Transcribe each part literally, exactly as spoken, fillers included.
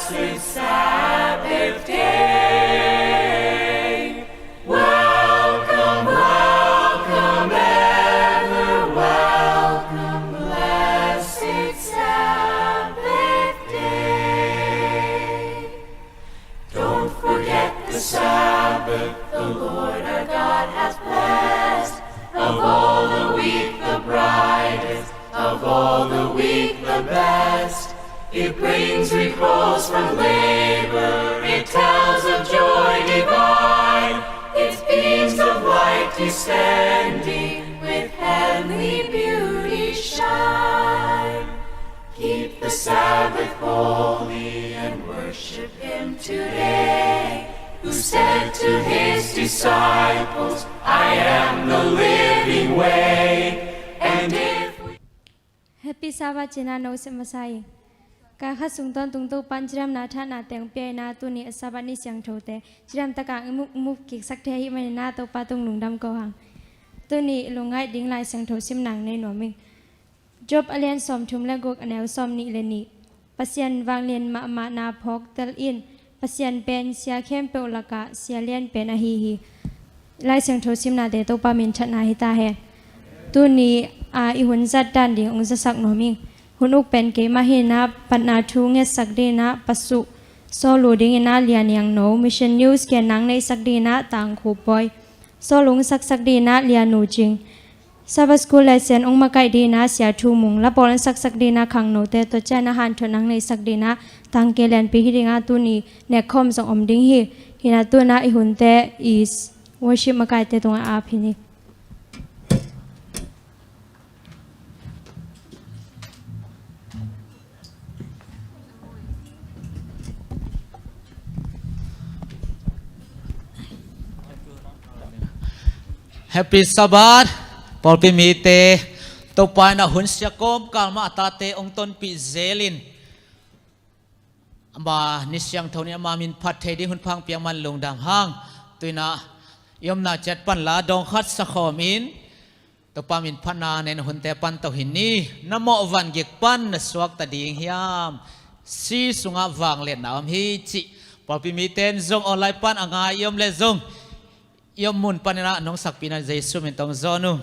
Blessed Sabbath day. Welcome, welcome, ever welcome, blessed Sabbath day. Don't forget the Sabbath the Lord our God hath blessed. Of all the week the brightest, of all the week the best. It brings repose from labor, it tells of joy divine. Its beams of light descending with heavenly beauty shine. Keep the Sabbath holy and worship him today, who said to his disciples, "I am the living way." And if we Happy Sabbath cihna no sep masa ing. Ka kha sung tawntung Topa'n cidamna thahna teng pia-in ah, tuni a Sabbath ni siangthote cidam takin i mu, mu kiksak thei ahih manin ah Topa tung lungdam ko hang. Tuni lungngaih ding Lai Siangtho simna nei nuam ing. Job a lian sawmthum le guk, a neu sawmnih le nih. Pasian vanglian mahmahna phawktel in, Pasian pen sia khempeuh lakah sia lian pen ahi hi. Lai Siangtho simnate Topa min thanna hi ta hen. Tuni a i hun zat dan ding hong zasak nuam ing. Hun uk pen keimah hi-in ah, patna thu ngetsak dingin ah Pasuh, sawlnu dingin ah Lia Niang No, Mission News gen nang neihsak dingin ah Tang Khup Bawi, sawlung saksak dingin ah Lia Nu Cing, Sabbath School lesson hong makaih dingin ah Sia Thu Mung, lapawl hong saksak dingin ah khangnote, tua ciangin ah hanthotna hong neihsak dingin ah Tang Kei Lianpi hi dingin ah tuni nekkhawm zong om ding hi. Hi-in ah tu-in ah i hunte i worship makaite tungah ap hi ni. Happy Sabbath, pawlpi mite. Topa in ah hun sia kawmkal mah a tate hong tonpih zelin, ama ni siangtho ni, ama min phat thei ding hun pha hong piak man lungdam hang. Tu-in ah i omna ciat pan la dawng khat sakhawm in, Topa min phatna nei-in hunte pan to hi ni. Na mawh vangik pan na suakta ding hiam? Si sungah vangliatna om hi, cih pawlpi mite in zong online pan a ngai i om leh zong, i om mun panin ah nong sakpihna Jesu min tawh hong zawn ung.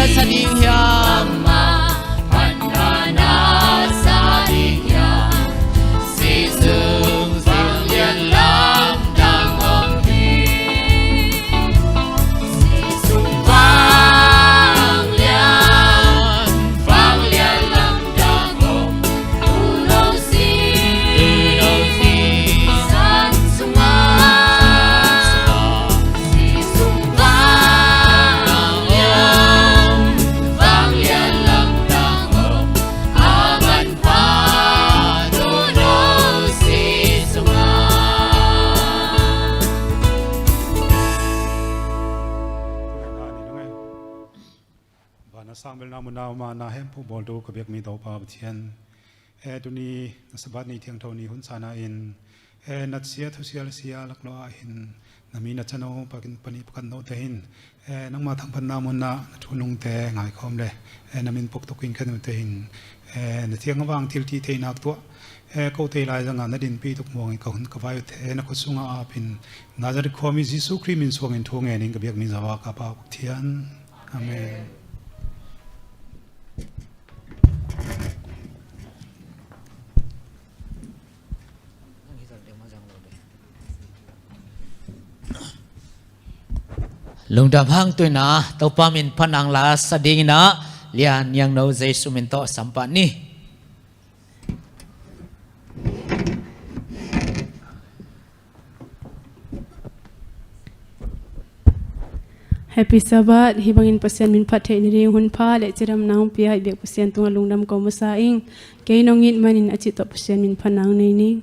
Sa ding hiam? Amah phatna na sa ding hiam? Sisun vanglian lamdang om hi. Sisun vanglian, vanglian lamdang om. Van a sang belna mun a om a, na hemphu bawltu ka biakmi Topa Pathian, eh, tuni na Sabbath ni thiangtho ni hun sana in, eh, natsia thusia le sia laklua ah hin na mi na chanu pakin pani pakan note hin, eh, nangma thangphatna mun ah na thunungte ngaikhawm le, eh, na min puktuk in ka nute hin, eh, na thiang a vang thilti theinak tuah, eh, kote lai zanga na dinpi tuk muangin ka hun ka vai ute, eh, na khut sunga apin Nazareth khuami Jesuh Khrih min suangin thu ngenin ka biakmi Zava ka Pa Pathian. Amen. Lungdam hang tuina Topa min phatna la sa dingina Lian Niangno Jesuh min tawh sampah ni. Happy Sabbath. Hih bangin Pasian min phat theih nading hun pha le cidamna hong pia i biak Pasian tungah lungdam ko masa ing. Kei nong it manin a cih tawh Pasian min phat nang nei ning.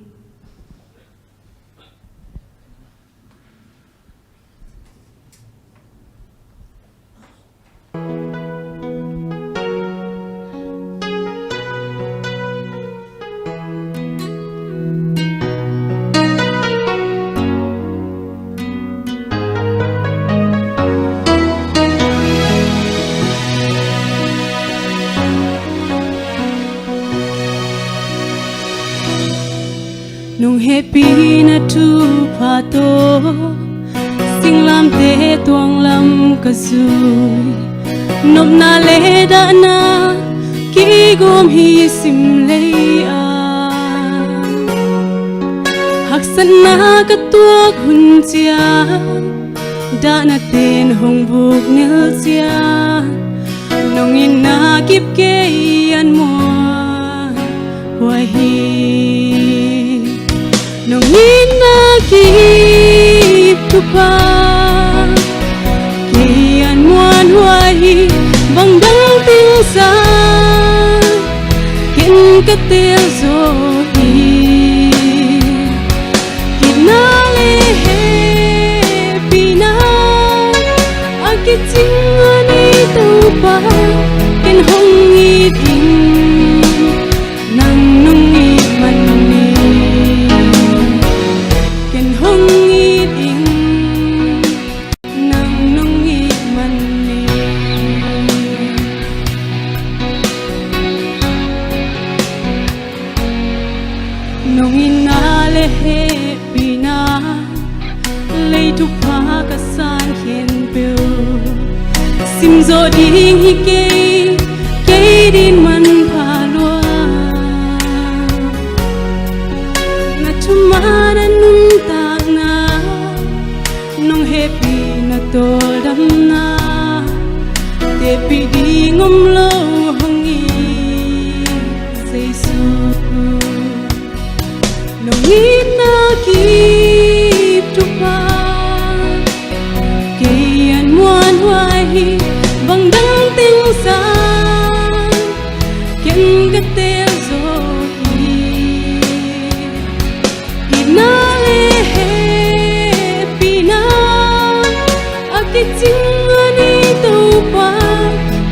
Nong hehpihna thupha tawh singlamteh tuanglam ka zui. Nopna le dahna kigawm hi simlei ah, haksatna ka tuak hun ciang, dahna ten hong buk nel ciang, nong itna kip kei an muan huai hi. Nong itna kip thupha kei an muan huai hi. Bang dang teng sang ken ka tel zaw hi. Itna le hehpihna a kicing a nei Topa, ken hong it ing. Nang nong it man ni, ken hong it ing. Nang nong it man ni. Nong itna le hehpihna lei thupha ka san khempeuh sim zawh ding hi kei, kei din manpha lua. Na thuman a nuntakna, nong hehpihna tawldamna tepih ding om lo hong it Jesuh. Nong itna kip thupha kei an muan huai hi. Bang dang teng sang ken ka tel zaw hi. Itna le hehpihna a kicing a nei Topa,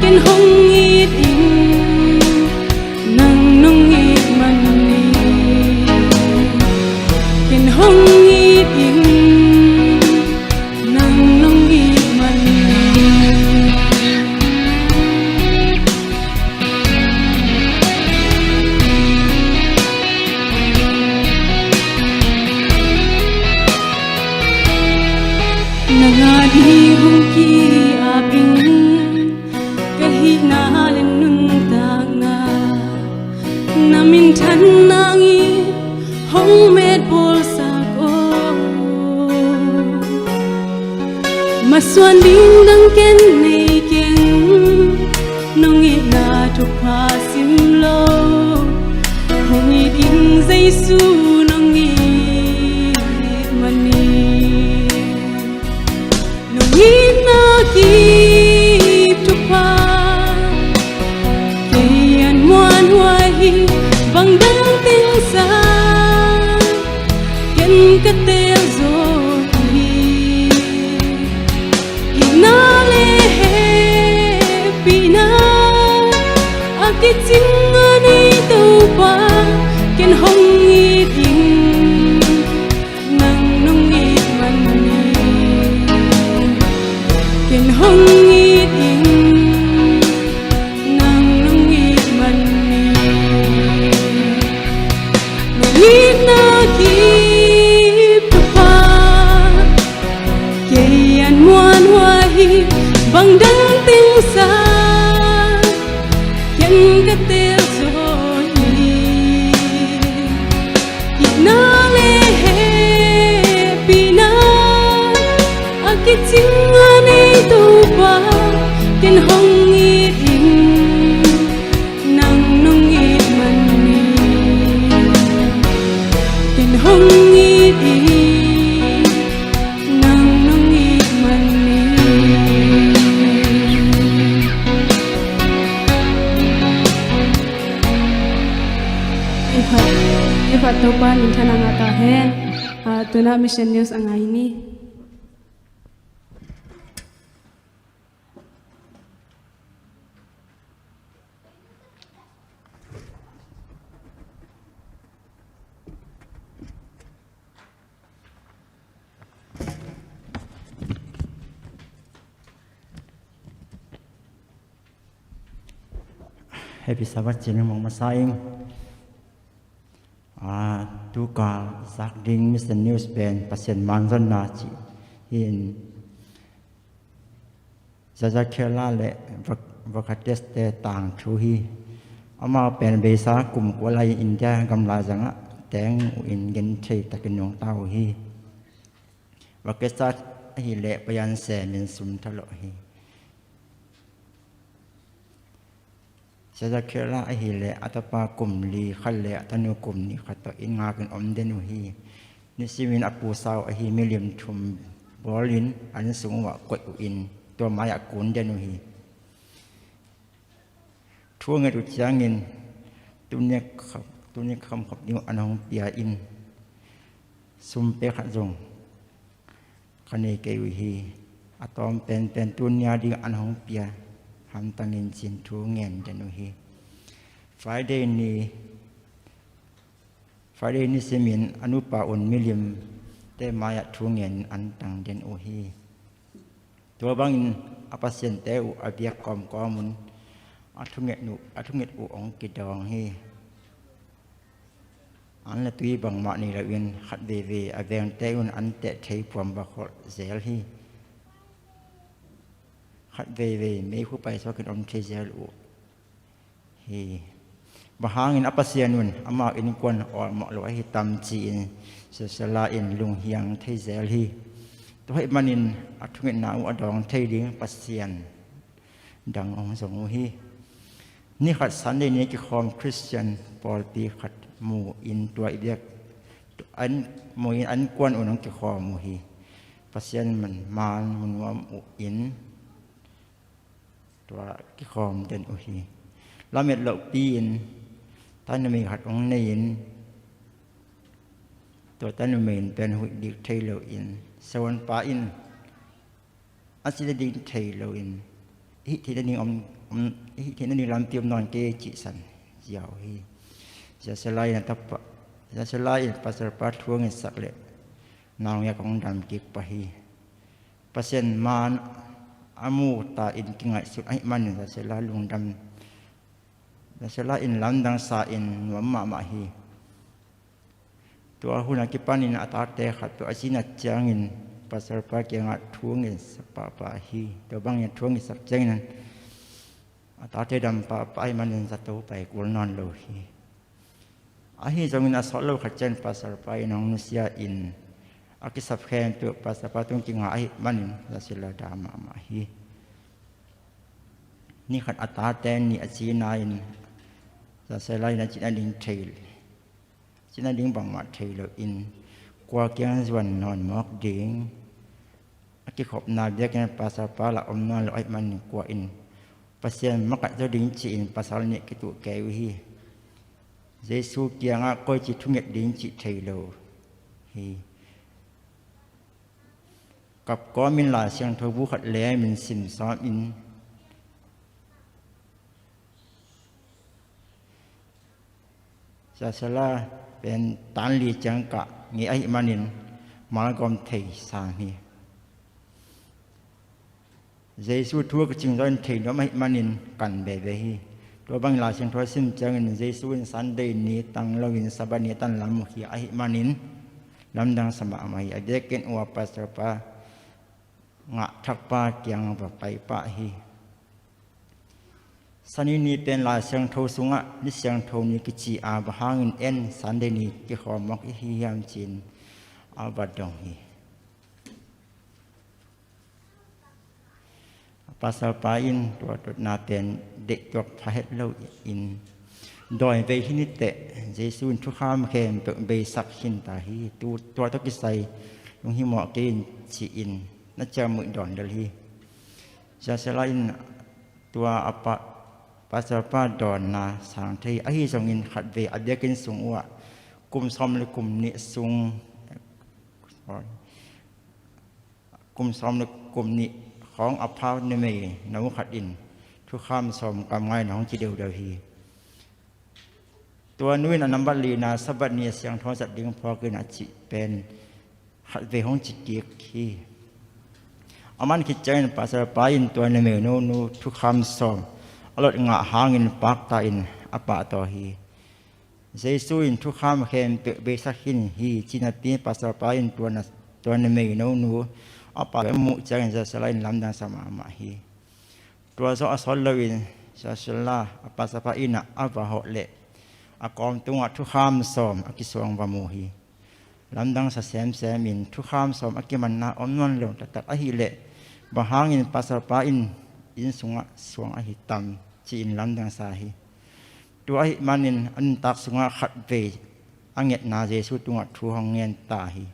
ken hong it ing. Nang nong it man ni, ken hong it ing. Nang nong it man ni. Nang a ding hong ki-ap ing. Ka Na le nuntakna, na minthan nangin hong met bawlsak aw. Masuan ding dang ken nei keng, nong itna thupha sim lo. Hong it ing Jesu, nong it manin. Nong itna kip thupha kei an muanhuai hi. Bang dang teng sang ken ka teel zaw hi. Itna le hehpihna a kicing a nei Topa, ken hong it ing, nang nong it man ni. Ken hong it ing, nang nong it man ni. Nong itna kip Topa kei an muanhuai hi. Bang dang teng sang ken ka teel zaw hi. Itna le hehpihna a kicing a nei Topa, ken hong it ing, nang nong it man ni. Ken hong it ing, nang nong it man ni. Hi phat, hi phat, Topa minthan a ngah ta hen. Ah, tu-in ah Mission News a ngai ni. Happy Sabbath, ci-in mong masa ing. Ah, tu kal zak ding Mission News pen Pasian manzonna cih hi in, Zazakhela le Vak-, Vakateste tangthu hi. Amau pen beisa kum kua lai India gam laizangah teng uh in genthei takin nungta uh hi. Vakateste ahih leh payan semin sum thalawh hi. Zazakhela ahih leh a tapa kum li khat le a tanu kum nih khat tawh inn ngakin om den uh hi. Nisimin a pu sau ahi milim thum bawlin an sung uhah koih uh in tua mai-ah kun den uh hi. Thu a nget uh ciangin tuni khamkhop, tuni khamkhop ding uh an hong pia in sum pe khat zong ka nei kei uh hi. A tawm penpen tuni a ding an hong pia hamtangin ci-in thu ngen den uh hi. Friday ni, Friday nisimin a nupa un milimte mai-ah thu ngenin an tang den uh hi. Tua bangin a pasiante uh a biak kawmkawm un a thunget uh, a thunget uh hong kidawng hi. An le tui bangmah nei loin khat veivei a vengte un an teh thei puam va kholh zel hi. Khat veivei meikhu paisuakin om thei zel uh hi. Bang hangin a Pasian un amau innkuan awlmawh lo ahi tam ci-in Zazakhela in lunghiang thei zel hi. Tua ahih manin a thungetna uh a dawng thei ding Pasian dang hong zong uh hi. Ni khat Sunday ni kikhawm Christian pawlpi khat mu in tua i biak an, mu in an kuan un hong kikhawm uh hi. Pasian man, man mu nuam uh in tua kikhawm den uh hi. Lamet lohpi in tanumei khat hong nei in tua tanumei in pen huih dik thei loin sawanpa in a ci nading thei loin, i hih theih nading om, om, i hih theih nading lampi om nawn kei cihsan ziau hi. Zazakhela in a tapa, Zazakhela in pastor pa thu a ngetsak leh naungek hong dam kik pah hi. Pasian man a mu ta in kingaihsun ahih manin Zazakhela lungdam, Zazakhela in lamdang sa in nuam mahmah hi. Tua hun a kipanin a tate khat tua a zinat ciangin pastor pa kiangah thu ngetsak pahpah hi. Tua bangin thu ngetsak ciangin a tate dam pahpah ahih manin zato pai kul nawn lo hi. Ahi zongin a sawt lo khat ciang pastor pa in hong nusia in a kisap khempeuh pastor pa tung kingah ahih manin Zasela da mahmah hi. Ni khat a tate nih a cina in Zasela in a cina ding thei cina ding bangmah thei loin kua kiang zuan nawn mawk ding a kikhopna biakinn pastor pa lah om nawn lo ahih manin kua in Pasian makaih zo ding ci-in pasal nih kituh kei uh hi. Jesu kiangah koici thunget ding cih thei lo hi. Kapkawmin Lai Siangtho bu khat lemin sim sawmin Zasela pen tan li ciang kah ngei ahih manin malgawm thei sang hi. Jesu thu a kicing zawin thei nuam ahih manin kan veve hi. Tua bangin Lai Siangtho a sim ciangin Jesu in Sunday ni tang loin Sabbath ni tan lam uh hi ahih manin lamdang sa mahmah hi. A biakinn uh a pastor pa ngah thakpa kiang va pai pah hi. Sani ni pen Lai Siangtho sungah ni siangtho ni kici a, bang hangin en Sunday ni kikhawm mawk i hi hiam ci-in a va dong hi. Pastor pa in tua dotna pen deih tuak pha het loin dawi vei hi ni teh, Jesu in thukham khempeuh beisak khin ta hi. Tu, tua tawh kisai lunghimawh kei in ci-in na ciamnuih dawn lel hi. Zasela in tua a pa, pastor pa dawnna sang thei ahi zongin khatvei a biakinn sung uhah kum sawm le kum nih sung, sorry, kum sawm le kum nih khawng a pha numei no khat in thukham sawm kam ngaihna hong ci deuhdeuh hi. Tua nu in a nambat lina Sabbath ni a siangtho zat ding phawk in a cih pen khatvei hong ci kik hi. A man khit ciangin pastor pa in tua numei no nu thukham sawm a lot ngah hangin pakta in a pahtawi hi. Jesu in thukham khempeuh beisak khin hi ci napi pastor pa in tua na, tua numei no nu a pahtawi a muh ciangin Zasela in lamdang sa mahmah hi. Tua zawh a sawt loin Zasela a pastor pa inn ah a va hawh leh a kawm tungah thukham sawm a kisuang va mu hi. Lamdang sa semsem in thukham sawm a kimanna om nawn lo taktak ahih leh bang hangin pastor pa in inn sungah suang ahi tam ci-in lamdang sa hi. Tua ahih manin a nuntak sungah khatvei a ngetna Jesu tungah thu hong ngen ta hi.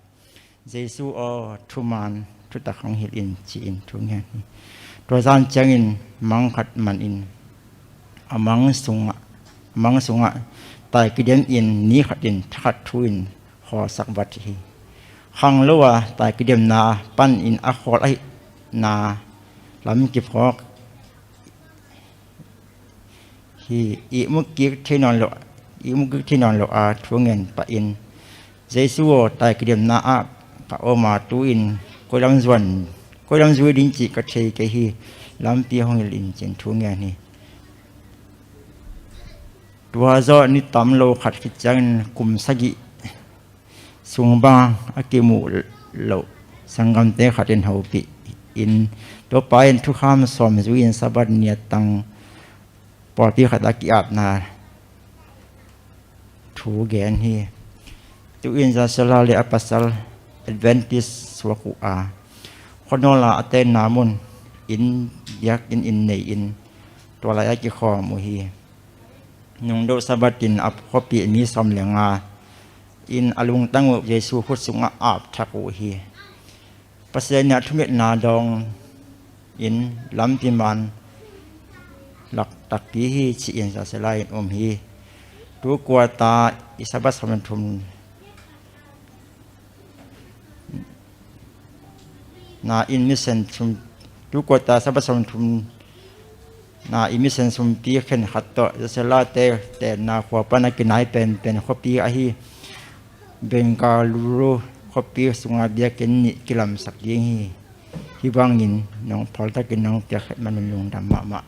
Jesu aw, thuman thutak hong hilh in ci-in thu ngen hi. Tua zan ciangin mang khat man in a mang sungah, a mang sungah tai kidem in ni khat in thakhat thu in khawlsak vat hi. Khanglo a tai kidemna pan in a khawl ahihna lam kiphawk hi. Ihmu kik thei nawn lo, ihmu kik thei nawn lo a thu ngen pah in, Jesu aw, tai kidemna ah ka om a, tu-in koi lam zuan, koi lam zui ding cih ka thei kei hi. Lampi hong hilh in ci-in thu ngen hi. Tua zawh ni tam lo khat khit ciangin kum sagih sung bang a kimuh loh sanggamte khat in hopih in, tua pa in thukham sawm zui in Sabbath ni a tang pawlpi khat a ki-apna thu gen hi. Tu-in Zasela le a pasal Adventist suak uh a, khuanawl a a tenna mun inn, biakinn inn nei in tua lai a kikhawm uh hi. Nungdo Sabbath in a khuapi mi sawm le nga in a lungtang uh Jesu khut sungah ap thak uh hi. Pasian in a thungetna dawng in lampi man lak takpi hi ci-in Zasela in um hi. Tu kuata i Sabbath sawm le thum na in mission sum, tu kuata Sabbath sawm le thum na i mission sumpi khen khat tawh Zasela te tenna khua pan a kinai penpen khuapi ahi Bengaluru khuapi sunga biakinn nih kilamsak ding hi. Hih bangin nong phawltakin nong piak khat manin lungdam mahmah.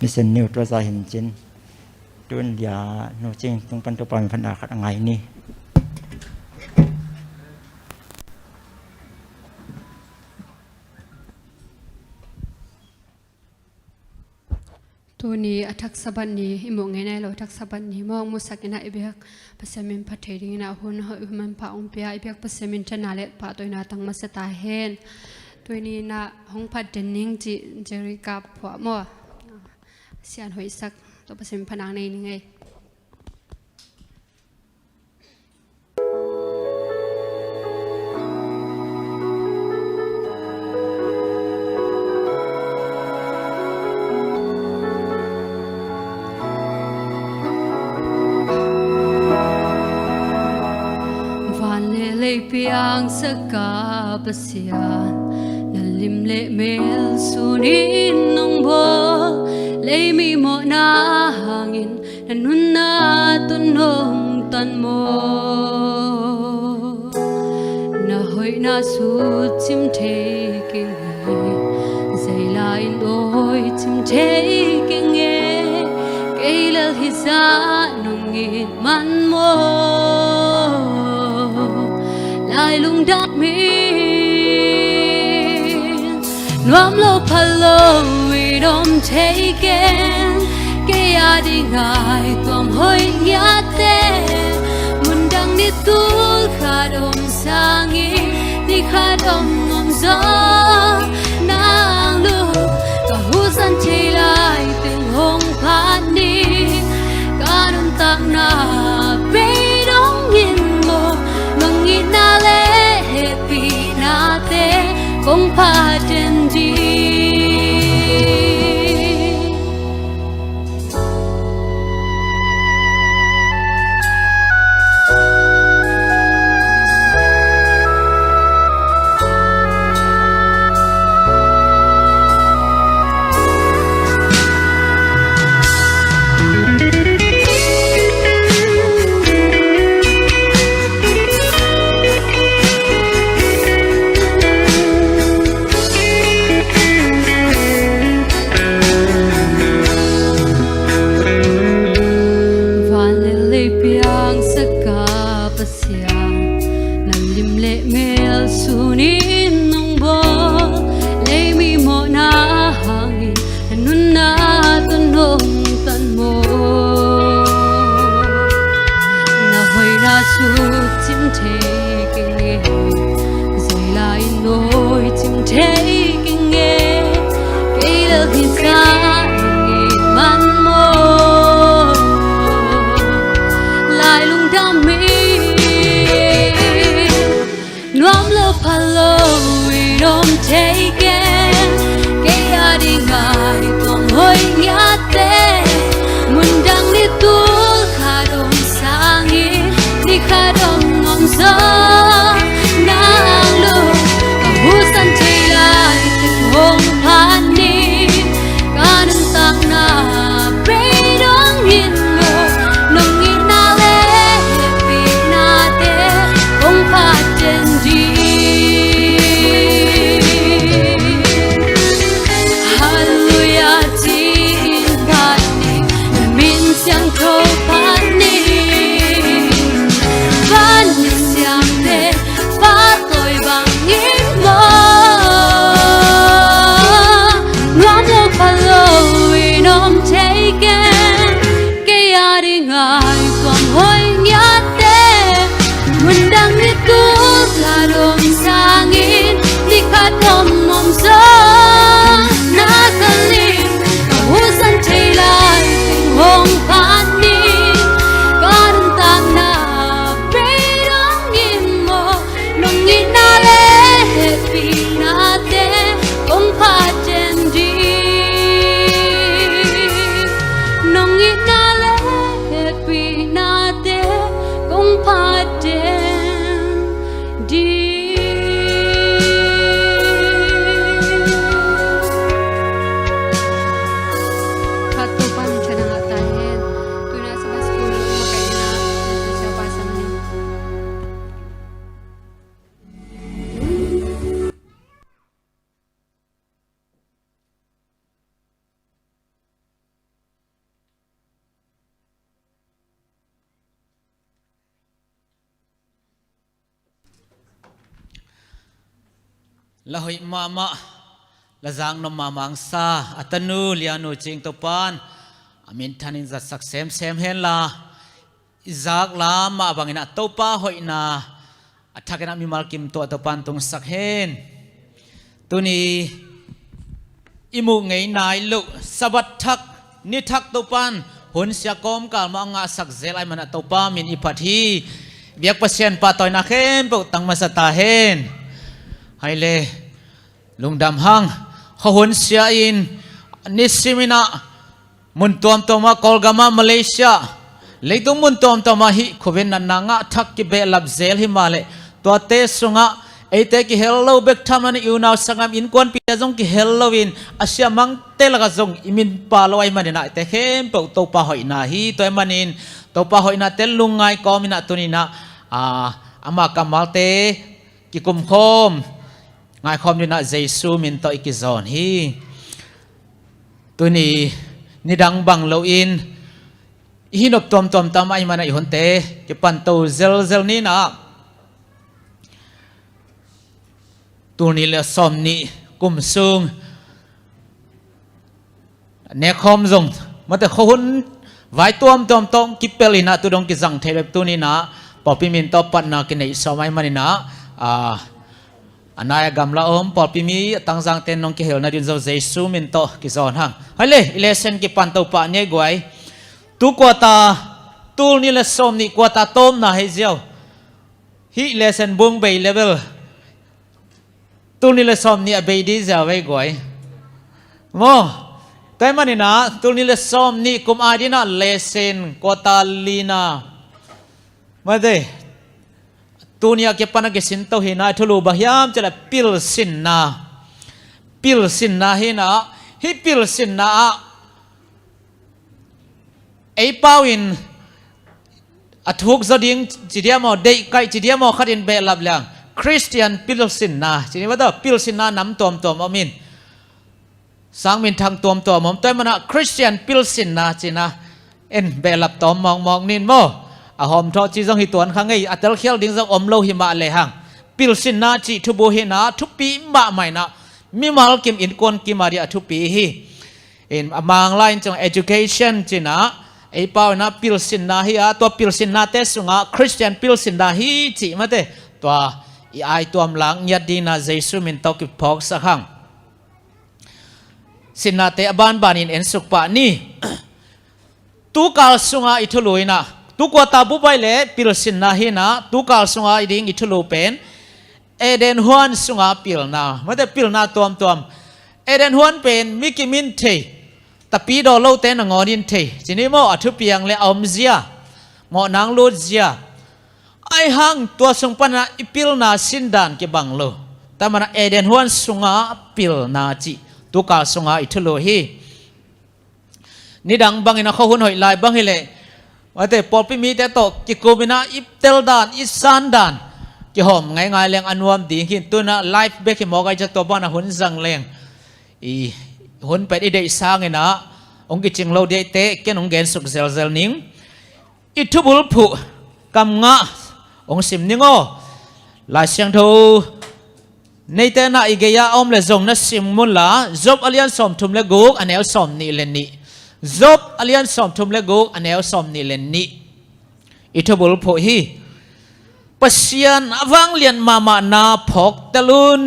Mission ni uh tua za hin cin. Tun lia nu cing tung pan Topa min phatna khat a ngai ni. Tuni a thak Sabbath ni, i muh ngei nai lo thak Sabbath ni maw, musak in ah i biak Pasian min phat thei dingin ah hun hoih hun manpha hong pia i biak Pasian min thana le pahtawina tang masa ta hen. Tuni in ah hong phat den ning cih Jerica phuah maw, sian hoihsak tawh Pasian min phat nang nei ning ei. Van le lei piangsak a Pasian, na lim le mel sunin nong bawl, lei mi mawhna hangin na nunna tawh nong tan maw? Na hoihna sut cim thei keng e, zei la in awi cim thei keng e, kei lel hi zah nong it man maw? Lai lungdam hi. Nuam lo pha lo in om thei keng, kei a ding a i tuam hoih ngiatte. Mundang ni tul khat om sangin ni khat om om zaw nang lung, ka husan thei lai teng hong phat ni. Ka nuntakna bei dong in maw, nong itna le hehpihnate kong phat den ding. Van le lei piangsak a Pasian, na lim le mel sunin nong bawl, lei mi mawhna hangin na nunna tawh nong tan maw? Na hoihna sut cim thei keng e, zei la in awi cim thei keng e, kei lel hi zah nong it man maw? Lai lungdam hi. Nuam lo pha lo in om thei keng, kei a ding a i tuam hoih ngiatte. Mundang ni tul khat om sangin ni khat om om zaw nang lung, ka husan thei lai teng hong phat ni. Ka nuntakna bei dong in maw, nong itna le hehpihnate kong phat den ding. Halleluiah ci-in phat ni, na min siangtho phat ni. Van le siamte pahtawi bangin maw, nuam lo pha lo in om thei keng, kei a ding a i tuam hoih ngiatte. Mundang ni tul khat om sangin ni khat om om zaw na ka lim, ka husan thei lai teng hong phat ni. Ka nuntakna bei dong in maw, nong itna le hehpihnate kong phat den ding. Nong itna le hehpihnate kong phat den ding. Khat Topa min thang a ta hen. Tuna Sabbath school makaihna Siapa Sam ni. La hoih mahmah Lazang nom mamangsa a tanu Lianu Cing Topan a minthanin zatsak semsem henla, i zak lam mah bangin a Topa hoihna a thakin a mimal kim tuah Topan tungsak hen. Tuni i muh ngei nai loh Sabbath thak, ni thak Topan hunsia kawmkal mah a ngahsak zel ahih manin a Topa min i phat hi. Biak Pasian pahtawina khempeuh tang masa ta hen. Hai le, lungdam hang. Khuahun sia in nisimin ah mun tuamtuam ah, Kawlgam ah, Malaysia, leitung mun tuamtuam ah hih khuavei natna ngah thak kibehlap zel hi mah leh, tuate sungah eite kihel lo bek tham loin i unau sanggam innkuanpihte zong kihel loin a siamangte lakah zong i min pha lo ahih manin ah eite khempeuh Topa hoihna hi. Tua ahih manin Topa hoihnate lungngai kawmin ah tuni-in ah, aa, ama kammalte kikumkhawm ngaikhawm dingin ah Jesu min tawh i kizawn hi. Tuni nidang bang loin i hi nop tuamtuam tam ahih manin ah i hunte kipanto zelzel ni-in ah, tul nih le sawmnih kum sung nekkhawm zong, mate, khuahun vai tuamtuam tawh kipelh in ah tu dong kizang thei lo. Tuni-in ah pawlpi min tawh patna kineih sawm ahih manin ah, aa, a nai a gamla om pawlpi mi a tangzangte in hong kihel nadingin zong Jesu min tawh kizawn hang. Hai le, i lesson kipanto pah ni ei guai. Tu quarter, tul nih le sawmnih quarter tawpna hi ziau. Hih lesson bung bei level tul nih le sawmnih a bei ding ziau ei guai. Maw, tua ahih manin ah tul nih le sawmnih kum a dingin ah lesson quarter lina, mate, tuni a kipan a kisinto hi-in ah i thulu bang hiam cih leh pilsinna. Pilsinna hi-in ah, hih pilsinna ah ei pau in a thuk zaw ding ci diam aw, deihkaih ci diam aw, khat in behlap leng Christian pilsinna ci ni, mate, pilsinna nam tuamtuam om in, sang minthang tuamtuam om. Tua ahih manin ah Christian pilsinna ci-in ah en behlap tawm mawkmawk ni maw. A hawmthawh ci zong hi tuan kha ngei, a telkhial ding zong om lo hi mah lehang, pilsinna cih thubu hi-in ah thupi mahmah in ah, mimal kim innkuan kim a dingin a thupi hi. In a Manglai in zong education ci-in ah ei pau in ah pilsinna hi a, tua pilsinnate sungah Christian pilsinna hi cih, mate, tua i aituam lak ngiat dingin ah Jesu min tawh kiphawksak hang. Sinnate a banbanin ensuk pah ni. Tu kal sunga i thulu in ah, tu quarter bu baih le pilsinna hi-in ah, tu kal sunga i ding i thulu pen Eden huan sunga pilna, mate, pilna tuamtuam. Eden huan pen mi kimin thei, tapi daw lote nangawn in thei ci ni maw, a thupiang le a omzia, mawh nang lutzia. Ahih hang tua sung panin ah i pilna sindan kibang lo. Tua ahih manin ah Eden huan sunga pilna cih tu kal sunga i thulu hi. Nidang bangin a khuahun hoih lai bang hi leh, mate, pawlpi mite tawh kikumin ah i tel dan, i san dan kihawm ngaingai leng a nuam ding hi. Tu-in ah live bek hi mawk ahih ciang tua bangin ah hun zang leng i hun pen i deih sangin ah hong kicing lo ding ahih teh ken hong gensuk zelzel ning. I thubulphuh kam nga hong sim ning aw. Lai Siangtho neite na i gei-a a om leh zong na sim un la, Job a lian sawmthum le guk, a neu sawmnih le nih. Job a lian sawmthum le guk, a neu sawmnih le nih. I thubulphuh hi. Pasian a vanglian mahmahna phawktel un.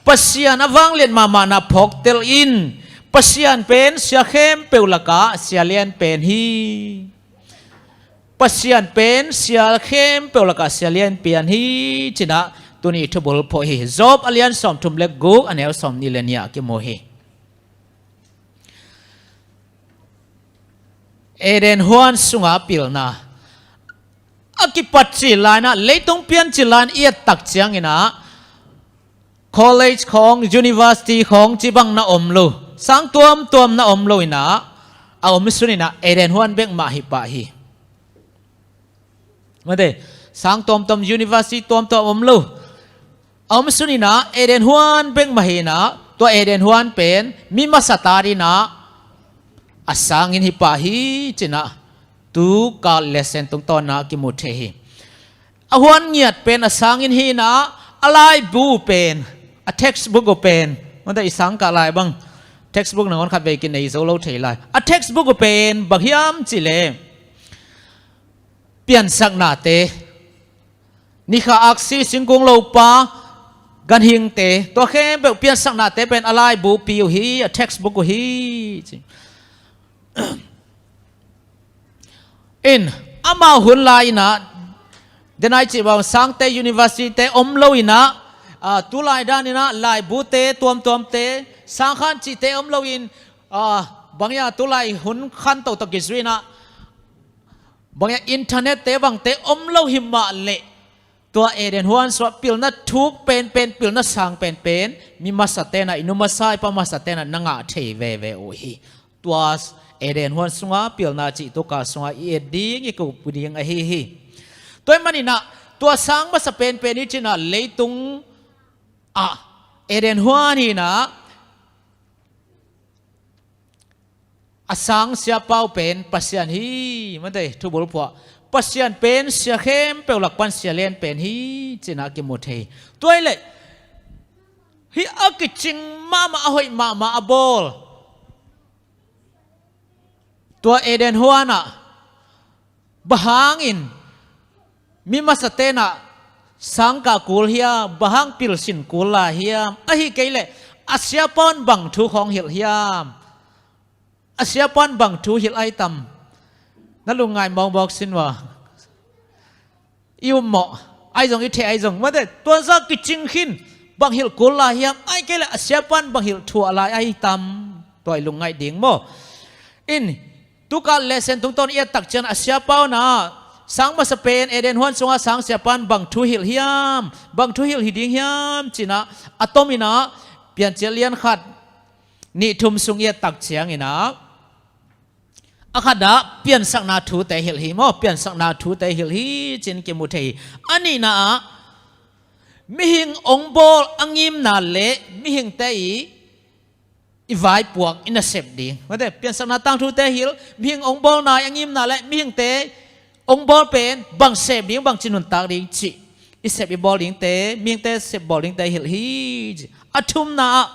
Pasian a vanglian mahmahna phawktel in. Pasian pen sia khempeuh lakah sia lian pen hi. Pasian pen sia khempeuh lakah sia lian pian hi ci-in ah tuni i thubulphuh hi. Job a lian sawmthum le guk, a neu sawmnih le nih ah kimu hi. Eden huan sunga pilna. A kipat cil lai-in ah, leitung pian cil lai-in i et tak ciangin ah, college khawng, university khawng cih bang na om lo, sang tuamtuam na om lo-in ah, a om sunin ah Eden huan bek mah hi pah hi. Mate, sang tuamtuam, university tuamtuam om lo, a om sunin ah Eden huan bek mah hi-in ah, tua Eden huan pen mi masa ta dingin ah a sanginn hi pah hi ci-in ah tu kal lesson tungtawn ah kimu thei hi. A huan ngiat pen a sanginn hi-in ah, a laibu pen, a textbook uh pen, Mate, i sangkah lai bang textbook nangawn khat vei kinei zo lo thei lai. A textbook uh pen bang hiam cih leh piansaknate, nikha aksi, singkung lopa, ganhingte, tua khempeuh piansaknate pen a laibupi uh hi, a textbook uh hi ci. In, amau hun lai-in ah, denai cih bang sangte, university-te om lo-in ah, ah, tulai dan-in ah laibute tuamtuamte, sangkhan cihte om lo-in, ah, bang hiam, tulai hun khanto tawh kizui-in ah, bang hiam, internet-te bangte om lo hi mah leh, tua Eden huan sungah pilna thuk penpen, pilna sang penpen, mi masate'n ah, i nu masa, i pa masate'n ah na ngah thei veve uh hi. Tua Eden huan sungah pilna cih tu-a sungah i et ding, i kup ding ahi hi. Tua ahih manin ah, tua sang masa penpen i cih-in ah, leitung ah Eden huan hi-in ah, a sang siapa uh pen Pasian hi, mate, thubulphuh ah. Pasian pen sia khempeuh lak pan sia lian pen hi, ci-in ah kimu thei. Tua ahih leh, hih a kicing mahmah, a hoih mahmah a bawl, tua Eden huan ah, bang hangin mi masate'n ah sangkah kul hiam, bang hang pilsin kul lai hiam, ahih kei leh a siapa'n bang thu khawng hilh hiam, a siapa'n bang thu hilh ahi tam? Na lungngai mawkmawk sin ua. I um mawh, ahi zong i thei ahi zong, mate, tua zah kicing khin, bang hilh kul lai hiam, ahih kei leh a siapa'n bang hilh thuah lai ahi tam? Tua i lungngaih ding maw. In, tu-a lesson tungtawn i et tak ciang a siapa un ah, sang masa pen Eden huan sungah sang siapa'n bang thu hilh hiam, bang thu hilh hi ding hiam ci-in ah, a tomin ah, Piancil lian khat, nih, thum sung i et tak ciangin ah, a khat ah piansakna thute hilh hi maw, piansakna thute hilh hi ci-in kimu thei hi. A nihna ah, mihing hong bawl a ngimna leh mihingte i, i vaipuak, i nasep ding, mate, piansakna tangthute hilh, mihing hong bawlna i a ngimna leh mihingte hong bawl pen bang sep ding, bangci nuntak ding cih, i sep i bawl dingte, mihingte sep bawl dingte hilh hi ci. A thumna ah,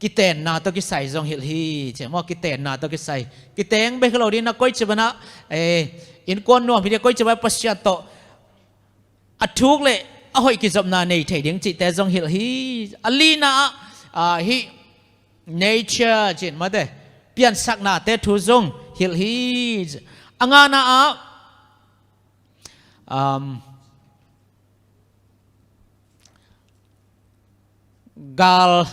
kiteenna tawh kisai zong hilh hi ci maw, kiteenna tawh kisai. Kiteng bek hi lo ding, na koici bang ah, eh, innkuan nuam hi ding, koici bang Pasian tawh a thuk leh a hoih kizopna nei thei ding cihte zong hilh hi. A lina ah, ah, hih nature ci-in, mate, piansaknate thu zong hilh hi. A ngana ah, um, gal,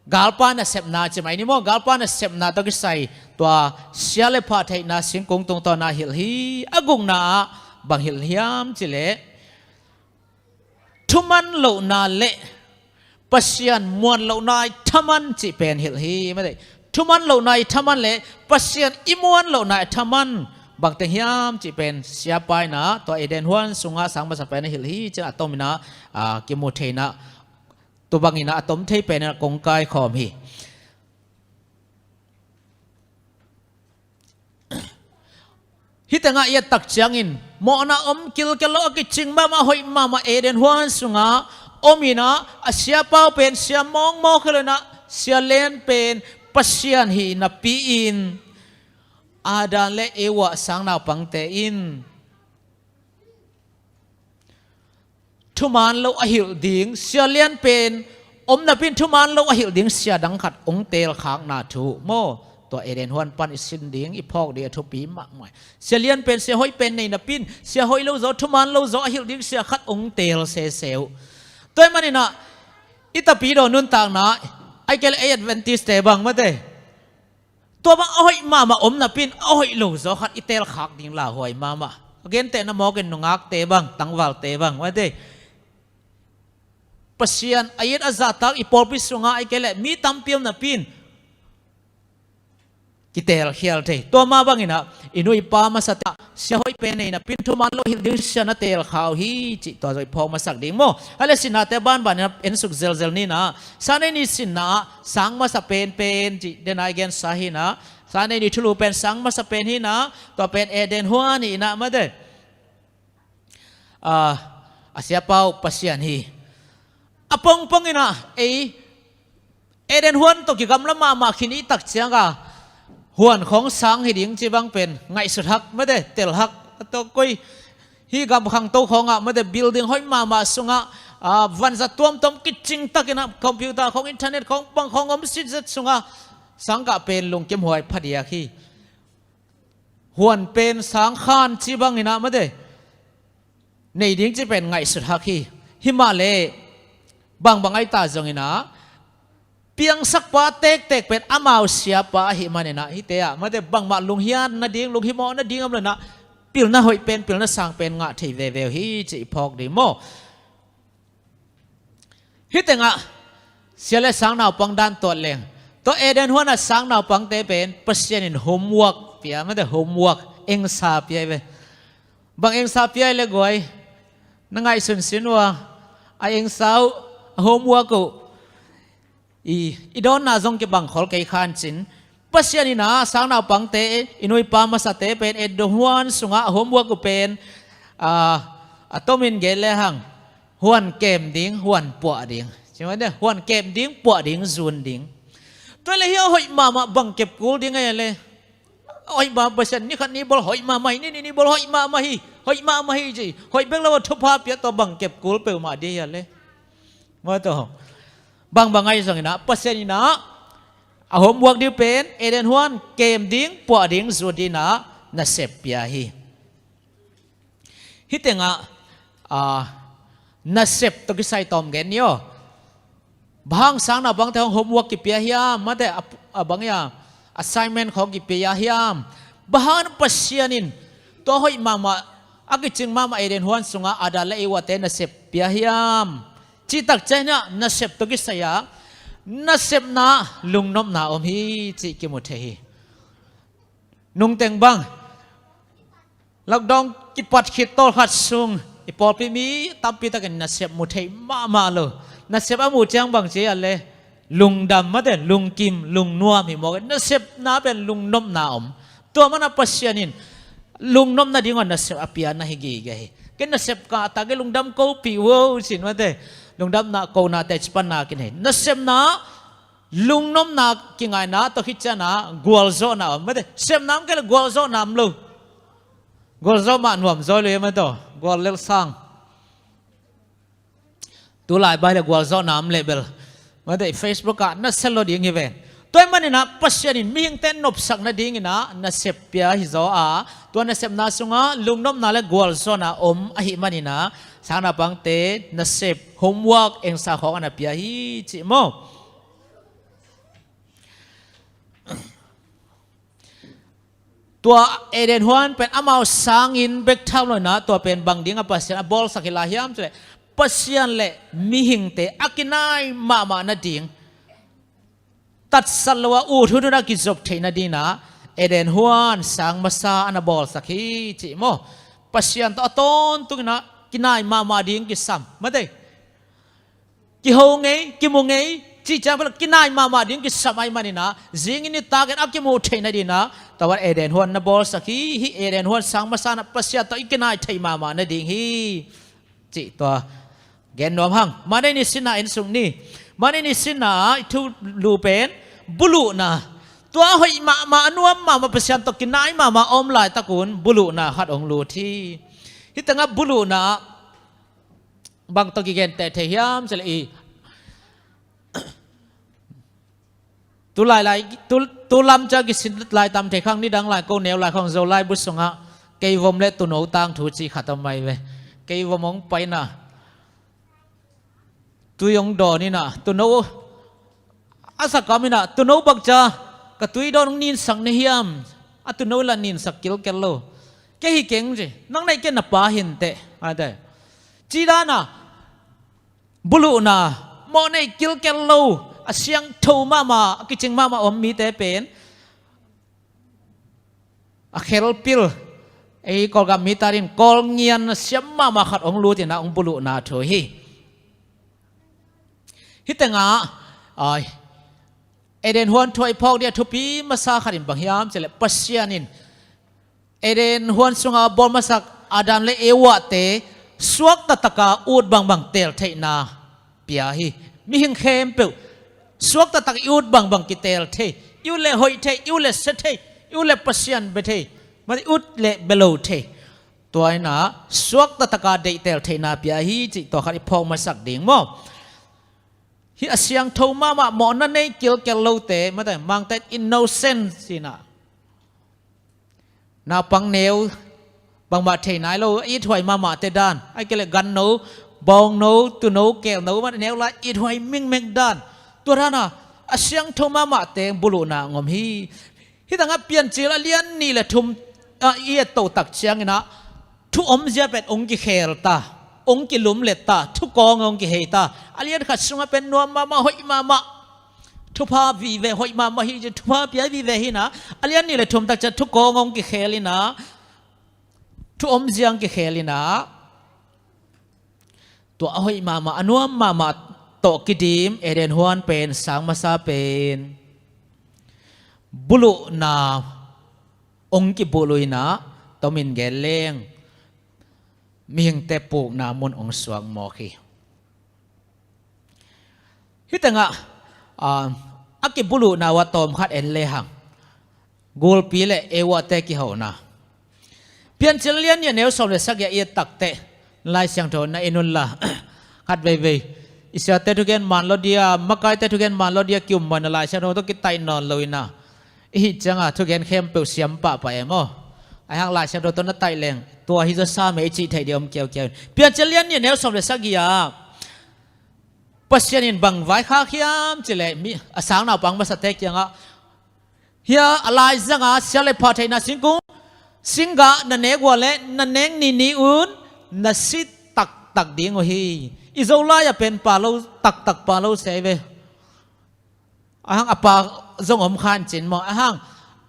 galpa nasepna ci mai ni maw, galpa nasepna tawh kisai, tua sia le pha theihna singkung tungtawn ah hilh hi. A gukna ah bang hilh hiam cih leh, thuman lohna le Pasian muan lohna i thaman cih pen hilh hi, mate. Thuman lohna i thaman le Pasian i muan lohna i thaman bangteng hiam cih pen siapa in ah tua Eden huan sungah sang masa pen a hilh hi ci-in a tomin ah, a, kimu thei-in ah, tua bangin ah a tom thei pen in ah kong kaikhawm hi. Hih tengah i et tak ciangin mawhna om kilkel lo a kicing mahmah, hoih mahmah Eden huan sungah om in ah, a siapa uh pen sia mawkmawk hi lo in ah, sia lian pen Pasian hi napi-in, Adam le Eva sang naupangte in thuman lo a hilh ding, sia lian pen om napi-in thuman lo a hilh ding sia dang khat hong teelkhakna thu maw, tua Eden huan pan i sin ding, i phawk ding a thupi mahmah. Sia lian pen, sia hoih pen nei napi-in, sia hoih lo zaw, thuman lo zaw a hilh ding sia khat hong teel sese uh. Tua ahih manin ah i Tapidaw nuntakna, ahih kei leh ei Adventist-te bang, mate, tua bang a hoih mahmah om napi-in a hoih lo zaw khat i teelkhak ding lauhuai mahmah. A gentehna mawk in nungakte bang, tangvalte bang, mate, Pasian a it a zahtak i pawlpi sungah, ahih kei leh mi tampi om napi-in kiteelkhial thei. Tua mah bangin ah i nu i pa masate ah sia hoih pen nei napi-in thuman lo hilh ding sia na teelkha uh hi cih tua zong i phawk masak ding maw. Ahih leh sinnate banbanin ah ensuk zelzel ni in ah, Sunday ni sinna ah sang masa penpen cih denai gensa hi in ah, Sunday ni thulu pen sang masa pen hi in ah, tua pen Eden huan hi in ah, mate, a, a siapa uh Pasian hi. A pongpong in ah ei Eden huan tawh kigamla mahmah khin i tak cianga huan khawng sang hi ding ci bang pen ngaihsut hak mate, tel hak. A tawh koi hi gam khangto khawngah mate, building hoih mahmah sungah, a, vanza tuamtuam kicing takinah computer khawng, internet khawng, bang khawng om sitzet sungah sang kah pen lungkim huai phadiak hi. Huan pen sang khan ci banginah mate, nei ding ci pen ngaihsut hak hi. Himahleh bangbang aita zonginah piangsakpa tektek pen amau siapa ahih maninah hite ah mate, bangmah lunghiat nading, lunghimawh nading om lenah pilna hoih pen, pilna sang pen ngah thei veve uh hi ci i phawk ding maw? Hih tengah sia le sang naupang dan tuat leng, tua Eden huanah sang naupangte pen Pasian in homework pia mate, homework engsa pia hi ve. Bang engsa pia hi le guai? Na ngaihsunsun uh a, a engsa uh, a homework uh i, i dawnna zong kibang khol kei khan cin. Pasian inah sang naupangte, i nuipa masate pen Eden huan sungah a homework uh pen, a, a tomin gen lehang huan kem ding, huan puah ding. Ci mate, huan kem ding, puah ding, zun ding. Tua le hi a hoih mahmah bang kep kul ding ahi a le. Hoih mahmah Pasian, ni khat ni bawl hoih mahmah hi, ni ni ni bawl hoih mahmah hi, hoih mahmah hi ci. Hoih bek lo a thupha pia tua bang kep kul peuhmah ding hi a le. Maw tua. Bangbang ahi zonginah Pasian inah a homework ding pen Eden huan kem ding, puah ding, zun dinginah nasep pia hi. Hih tengah, a, nasep tawh kisai tawm gen ni aw. Bang hang sang naupangte hong homework kipia hiam, mate a, a bang ia, assignment khawng kipia hiam? Bang hang Pasian in tua hoih mahmah, a kicing mahmah Eden huan sungah Adam le Eva te nasep pia hiam? Cih tak ciangah nasep tawh kisai-a nasepna lungnopna om hi cih kimu thei hi. Nungteng bang lockdown kipat khit tawlkhat sung i pawlpi mi tampi takin nasep mu thei mahmah lo. Nasep a muh ciang bang ci a le, lungdam mate, lungkim, lungnuam hi mawk. Nasepna pen lungnopna om. Tua mana Pasian in lungnopna ding aw nasep a pia na hi gige hi. Kei nasep ka ta kei lungdam ko pi wo sin mate. Lungdamna ko nate ci pan na kin hi. Nasepna lungnopna kingaina tawh khit ciana gualzawhna om mate. Sepna om kei le gualzawhna om lo. Gualzawh mah nuam zaw lo ia mate aw. Gual lel sang. Tulai bai le gualzawhna om leh bel mate Facebook ah na sel lo ding hi ven. Tua hi maninah Pasian in mihingte nopsak nadinginah nasep pia hi zaw a, tua nasepna sungah lungnopna le gualzawhna om ahih maninah sang naupangte nasep homework engsa khawng a na pia hi cih maw? Tua Eden huan pen amau sangin bek tham loinah tua pen bang dingah Pasian a bawlsak hi lai hiam cileh, Pasian le mihingte a kinai mahmah nading, tatsat lo a ut hunhun a kizop theih nadinah Eden huan sang masa a na bawlsak hi cih maw? Pasian tawh a tawntunginah kinai mahmah ding kisam mate. Kiho ngei, kimu ngei, cih ciang pala kinai mahmah ding kisam ahih maninah zingin i takin a kimuh theih nadinah tua Eden huan na bawlsak hi. Hih Eden huan sang masa na Pasian tawh i kinai theih mahmah nading hi cih tua gen nuam hang. Monday ni sinna en suk ni. Monday ni sinna i thulu pen buluhna. Tua hoih mahmah, a nuam mahmah, Pasian tawh kinai mahmah a om laitakun buluhna khat hong lut hi. Hih tengah buluhna bang tawh kigenteh thei hiam cileh i tu lailai, tu, tu lam cia kisin lai tam thei khang, nidang lai ko neu lai khang Zolai bu sungah keivom le tuuno tangthu cih khat om mai ve. Keivom hong paina tui hong dawn inah tuuno a sakam inah tuuno bang cia ka tui dawn hong ninsak na hiam? A tuuno la ninsak kilkel lo. Kei hi keng ci. Nang naih kei na pa hinteh. Cidana buluhna mawh neih kilkel lo, a siangtho mahmah, a kicing mahmah om mite pen a khelpil, ei Kawlgam mi tatin kawlngian a siam mahmah khat hong lutinah hong buluhna thu hi. Hih tengah ai Eden huan thu a i phawk ding a thupi masa khat in bang hiam cileh Pasian in Eden huan sungah a bawl masak Adam le Eva te suakta taka ut bangbang tel theihna pia hi. Mihing khempeuh Suakta tak i ut bangbang kiteel thei, i ut le hoih thei, i ut le sia thei, i ut le Pasian bia thei, mate, i ut le bia lo thei. Tua inah suakta taka deih teel theihna pia hi cih tua khat i phawk masak ding maw? Hih a siangtho mahmah mawhna nei kilkel lote, mate, Mangte innocence inah naupang neu bangmah thei nai lo, a ithuai mahmahte dan, a kei le ganno, bawngno, tuuno, keelno, mate, neu lai ithuai mengmeng dan. Tua dana a siangtho mahmahte buluhna ngom hi. Hih tangah Piancil a lian nih le thum ah i et toh tak cianginah thu omzia pen hong kikhel ta, hong kilumlet ta, thukawng hong kihei ta. A lian khat sungah pen nuam mahmah, hoih mahmah, thupha vive, hoih mahmah hi ci, thupha pia vive hinah, a lian nih le thum tak ciang thukawng hong kikhel inah, thu omzia hong kikhel inah, tua a hoih mahmah, a nuam mahmah tawh kidim Eden huan pen, sang masa pen buluhna hong kibuluh inah, tomin gen leng mihingte pukna mun hong suak mawk hi. Hih tengah, ah, a kibuluhna uh a tawmkhat en lehang, gulpi le Evate kihona. Piancil lian nih a neu sawm le sagih ah i et takteh, Lai Siangtho na en unla, khat veivei i siate thugen man lo dia, makaite thugen man lo dia, kiummawhna Lai Siangtho tawh kitaih nawn lo inah, i hih ciangah thugen khempeuh siam pahpah e maw? Ahi hang Lai Siangtho tawh na taih leng tua hi zaw sam e i cih theih ding om kiaukiau in. Piancil lian nih a neu sawm le sagih ah Pasian in bang vaikhak hiam cih leh, mi, a sang naupang masate kiangah, hia a laizanga sia le pha theihna singkung, singgah na nek uh leh na nek nini un na si taktak ding uh hi. I Zolai ah pen pa lo, taktak pa lo sia hi ve. Ahi hang a pa zong om khan cin maw? Ahi hang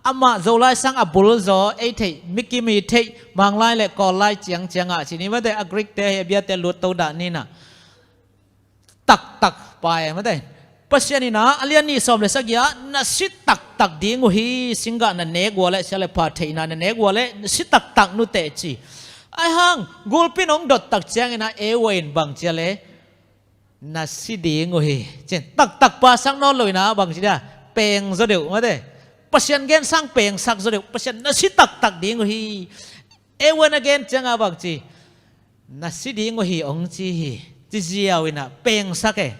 amah Zolai sang a bul zaw, ei theih, mikim i theih, Manglai le Kawllai ciangciang ah cin hi, mate, a Greek-te hi, a biate lut to dah ni nah. Taktak pa e, mate. Pasian inah a lian nih sawm le sagih ah na si taktak ding uh hi, singgah na nek uh leh sia le pha theihna na nek uh leh na si taktak nuteh ci. Ahi hang gulpi in hong dot tak cianginah Eva in bang ci a leh, na si ding uh hi cin, taktak pa sang nawn lo inah bang ci dia, peng zaw deuh, mate. Pasian gen sang pengsak zaw deuh, Pasian na si taktak ding uh hi. Eva in a gen ciangah bang ci, na si ding uh hi hong ci hi, ci ziau inah pengsak e.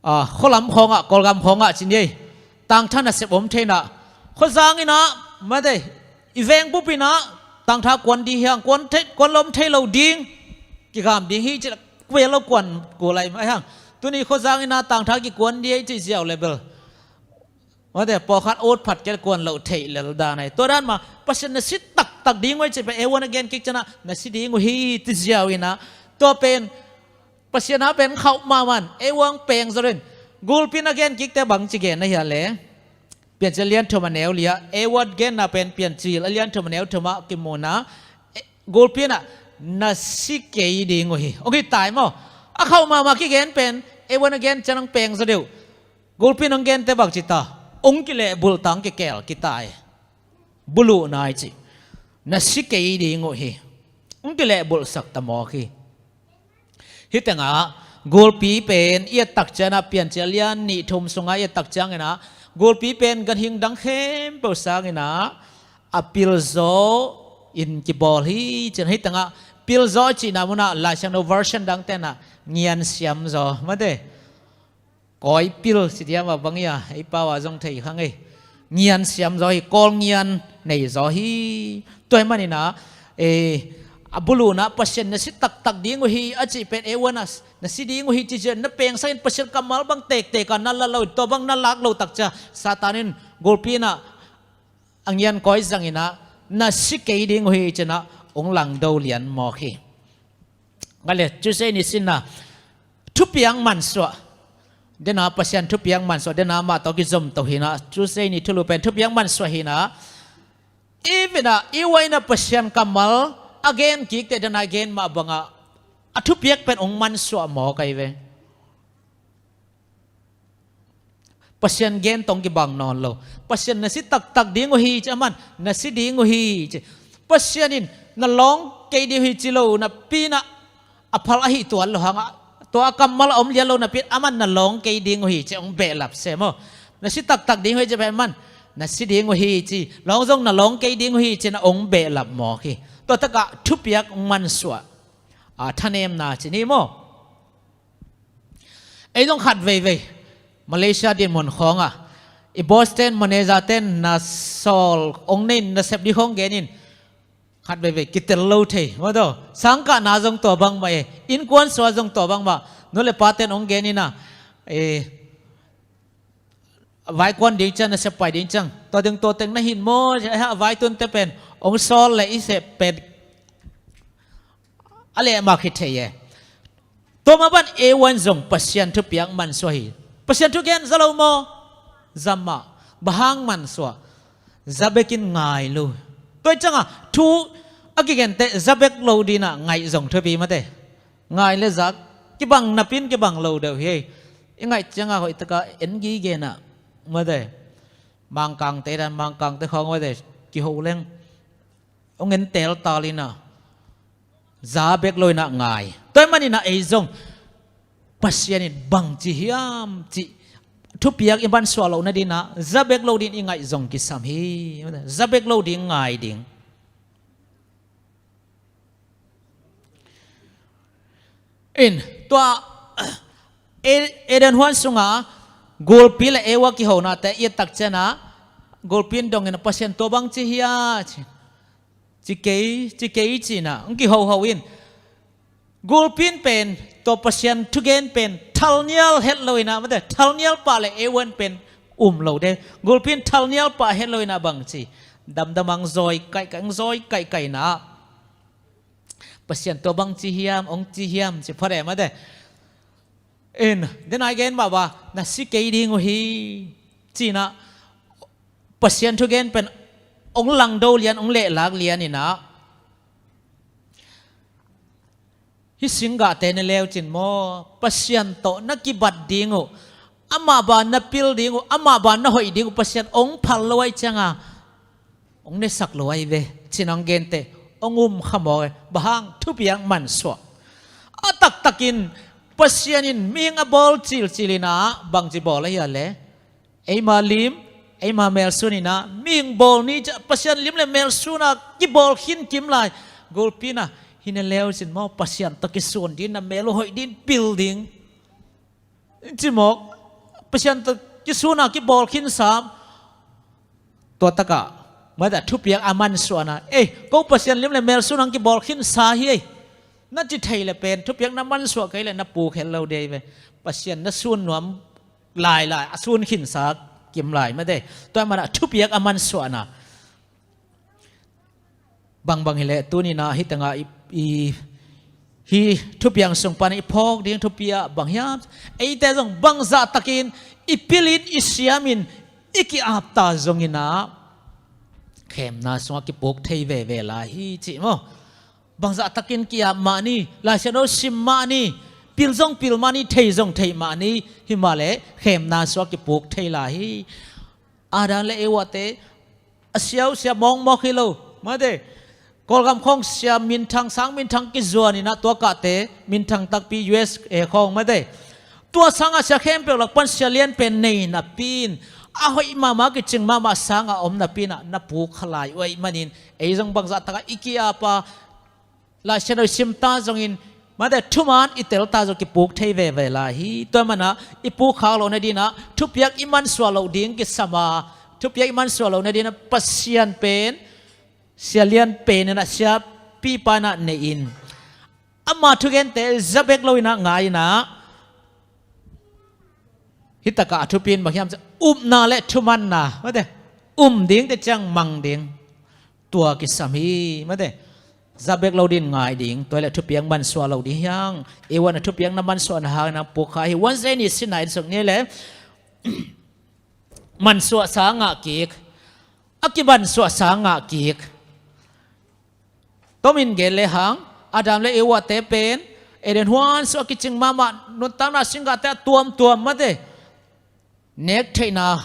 Ah, khualam khawngah, Kawlgam khawngah cin hi ei. Tangtha nasep om thei inah, khuazang inah, mate, i veng bup inah tangtha kuan ding hi hang, kuan thei, kuan lawm thei lo ding, kigam ding hi ci, kuan lo kuan kul lai mah hi hang. Tuni khuazang inah tangtha kikuan ding hi ci ziau le bel, mate, pawlkhat ut phat kei kuan loh theih lel dan ahi. Tua dan mah Pasian na si taktak ding uh hi ci pen Eva in a gen kik ciangah na si ding uh hi ci ziau inah, tua pen Pasian a pen khauh mahmah in, Eva hong peng zaw in. Gulpi in a gen kikte bang ci gen na hia leh, Piancil a lian thum a neu li ah, Eva genna pen Piancil a lian thum a neu thum ah kimu inah, eh, gulpi inah na si kei ding uh hi, hong hi tai maw? A khauh mahmah kigen pen, Eva in a gen ciang hong peng zaw deuh. Gulpi in hong gente bang ci ta, hong kilehbulh ta, hong kikel kita e. Buluhna i cih, na si kei ding uh hi, hong kilehbulhsak ta mawk hi. Hih tengah gulpi pen i et tak ciangah, Piancil a lian nih thum sungah i et tak cianginah, gulpi pen ganhing dang khempeuh sanginah a pilzaw in kibawl hi cin. Hih tengah pilzaw i cihna munah Lai Siangtho version dangte nah ngiansiam zaw, mate, kawipil ci diam a bang ia, ei pau a zong thei kha ngei. Ngiansiam zaw hi, Kawl ngian nei zaw hi. Tua ahih maninah, eh, a buluhna Pasian na si taktak ding uh hi a cih pen, Eva in na si ding uh hi ci ciang na pengsak in, Pasian kammal bang tektek a na la lo in, tua bang na lak lo tak ciang Satan in gulpi inah a ngian kawi zanginah na si kei ding uh hi cinah hong langdo lian mawk hi. Nga le Tuesday ni sinna thupiang mansuah, dena Pasian thupiang mansuah, dena mah tawh kizom to hinah, Tuesday ni thulu pen thupiang mansuah hinah. Eva inah, Eva inah Pasian kammal a gen kik teh, dena gen mah bangah a thupiak pen hong mansuah mawk ahi ve. Pasian gen tawh hong kibang nawn lo. Pasian na si taktak ding uh hi ci, aman na si ding uh hi ci. Pasian in na lawng kei ding uh hi ci lo napi inah, a phal ahi tuan lo hangah Tua a kammal a om lian lo napi-in aman na lawng kei ding uh hi ci hong behlap se maw. Na si taktak ding uh hi ci pen aman na si ding uh hi ci, lawng zong na lawng kei ding uh hi ci-in hong behlap mawk hi. Tua takah thupiak hong mansuah a thanemna ci ni maw. Ei zong khat veivei Malaysia dinmun khawngah i boss ten, manager ten na sawl hong nei in, na sep ding khawng gen in, khat veivei kitel lo thei maw taw. Sangkahna zong tua bangmah e, innkuan sua zong tua bangmah. Nu le pa ten hong gen in a, e, vaikuan ding ciang, na sep pai ding ciang, tua ding tua teng na hin maw, a vaitun te pen hong sawl le i sep pen a leh mah hi thei e. Tua mah bang A one zong Pasian thupiak mansuah hi. Pasian thugen za lo maw? Za mah. Bang hang mansuah? Za bekin ngai lo. Tua ciangah thu a kigente za bek lo dingin a ngaih zong thupi mate. Ngai le za kibang napi-in kibang lo deuh hi. I ngaih ciangah hoih takin en gige in a mate. Mangkangte dan, Mangkangte khawng mate, kiho leng hong en teltal in a, za bek lo in a ngai. Tua ahih manin a ei zong Pasian in bangci hiam cih thupiak i mansuah lohna dingin a, za bek lo dingin i ngaih zong kisam hi. Za bek lo ding ngai ding. In, tua E-, Eden huan sungah gulpi le Eva kihonate i et tak ciangin a, gulpi in dongin a, Pasian tua bangci hia ci, ci kei, ci kei ci-in a hong kihoho in. Gulpi in pen tua Pasian thugen pen thalnial het lo in a, mate, thalnial pah le Eva in pen um lo de. Gulpi in thalnial pah het lo in a bangci, damdam a hong zawi kaihkaih, hong zawi kaihkaih in a, Pasian tua bangci hiam, hong ci hiam ci phot e mate. In, denai gen mahmah, na si kei ding uh hi ci-in a, Pasian thugen pen hong langdo lian, hong lehlak lian in a, hih singgahte na leucin maw, Pasian tawh na kibat ding uh, amah bang na pil ding uh, amah bang na hoih ding uh, Pasian hong phal lo ahih ciangin a, hong nesak lo ahi ve, ci-in hong gente hong um kha mawk e. Bang hang? Thupiak mansuah. A taktakin Pasian in mihing a bawl cilcil in a, bangci bawl ahia leh, eima lim, eima melsun in a, mihing bawl ni ciang Pasian lim le melsun a kibawl khinkim lai. Gulpi in a, hih na leucin maw, Pasian tawh kisun ding, na mel uh hoih ding, pil ding, ci mawk. Pasian tawh kisun a kibawl khinsa. Tua takah, mate, thupiak a mansuahna, ei, ko Pasian lim le melsun a hong kibawl khinsa hi ei, na ci thei leh pen thupiak na mansuah kei leh na puk het lo ding hi ve. Pasian na sun nuam lailai, a sun khinsa kim lai mate. Tua ahih manin a thupiak a mansuahna. Bangbang hileh tuni-in a hih tengah i, i, hih thupiang sung pan i phawk ding thupi ah bang hiam? Eite zong bangzah takin i pil in, i siam in, i ki-ap ta zongin a, khemna sungah kipuk thei veve lai hi cih maw? Bangzah takin ki-ap mah ni, Lai Siangtho sim mah ni, pil zong pil mah ni, thei zong thei mah ni, himahleh khemna sungah kipuk thei lai hi. Adam le Eva-te a siausia mawkmawk hi lo, mate. Kawlgam khawng sia minthang, sang minthang kizuan in a, tua kahte minthang takpi, U S A khawng, mate. Tua sangah sia khempeuh lak pan sia lian pen nei napi-in, a hoih mahmah, kicing mahmah sangah om napi-in a, na puk kha lai uh ahih manin, ei zong bangzah takah i ki-ap a, Lai Siangtho i sim ta zongin, mate, thuman i tel ta zong kipuk thei veve lai hi. Tua ahih manin a, i puk khak lohna dingin a, thupiak i mansuah loh ding kisam a, thupiak i mansuah lohna dingin a, Pasian pen sia lian pen in a, siapipa in a nei in, ama thugente za bek lo in a ngai in a, hih takah a thupi in bang hiam cih leh, upna le thumanna, mate, um dingte ciang mang ding, tua kisam hi, mate. Za bek lo dingin ngai ding, tua hileh thupiak mansuah lo ding hi hang. Eva in a thupiak na mansuahna hangin a puk kha hi. Wednesday ni sin a en suk ni leh, mansuahsa ngah kik, a kimansuahsa ngah kik. Tomin gen lehang, Adam le Eva-te pen Eden huan sungah kicing mahmah, nuntakna singgahte a tuamtuam, mate, nek theihna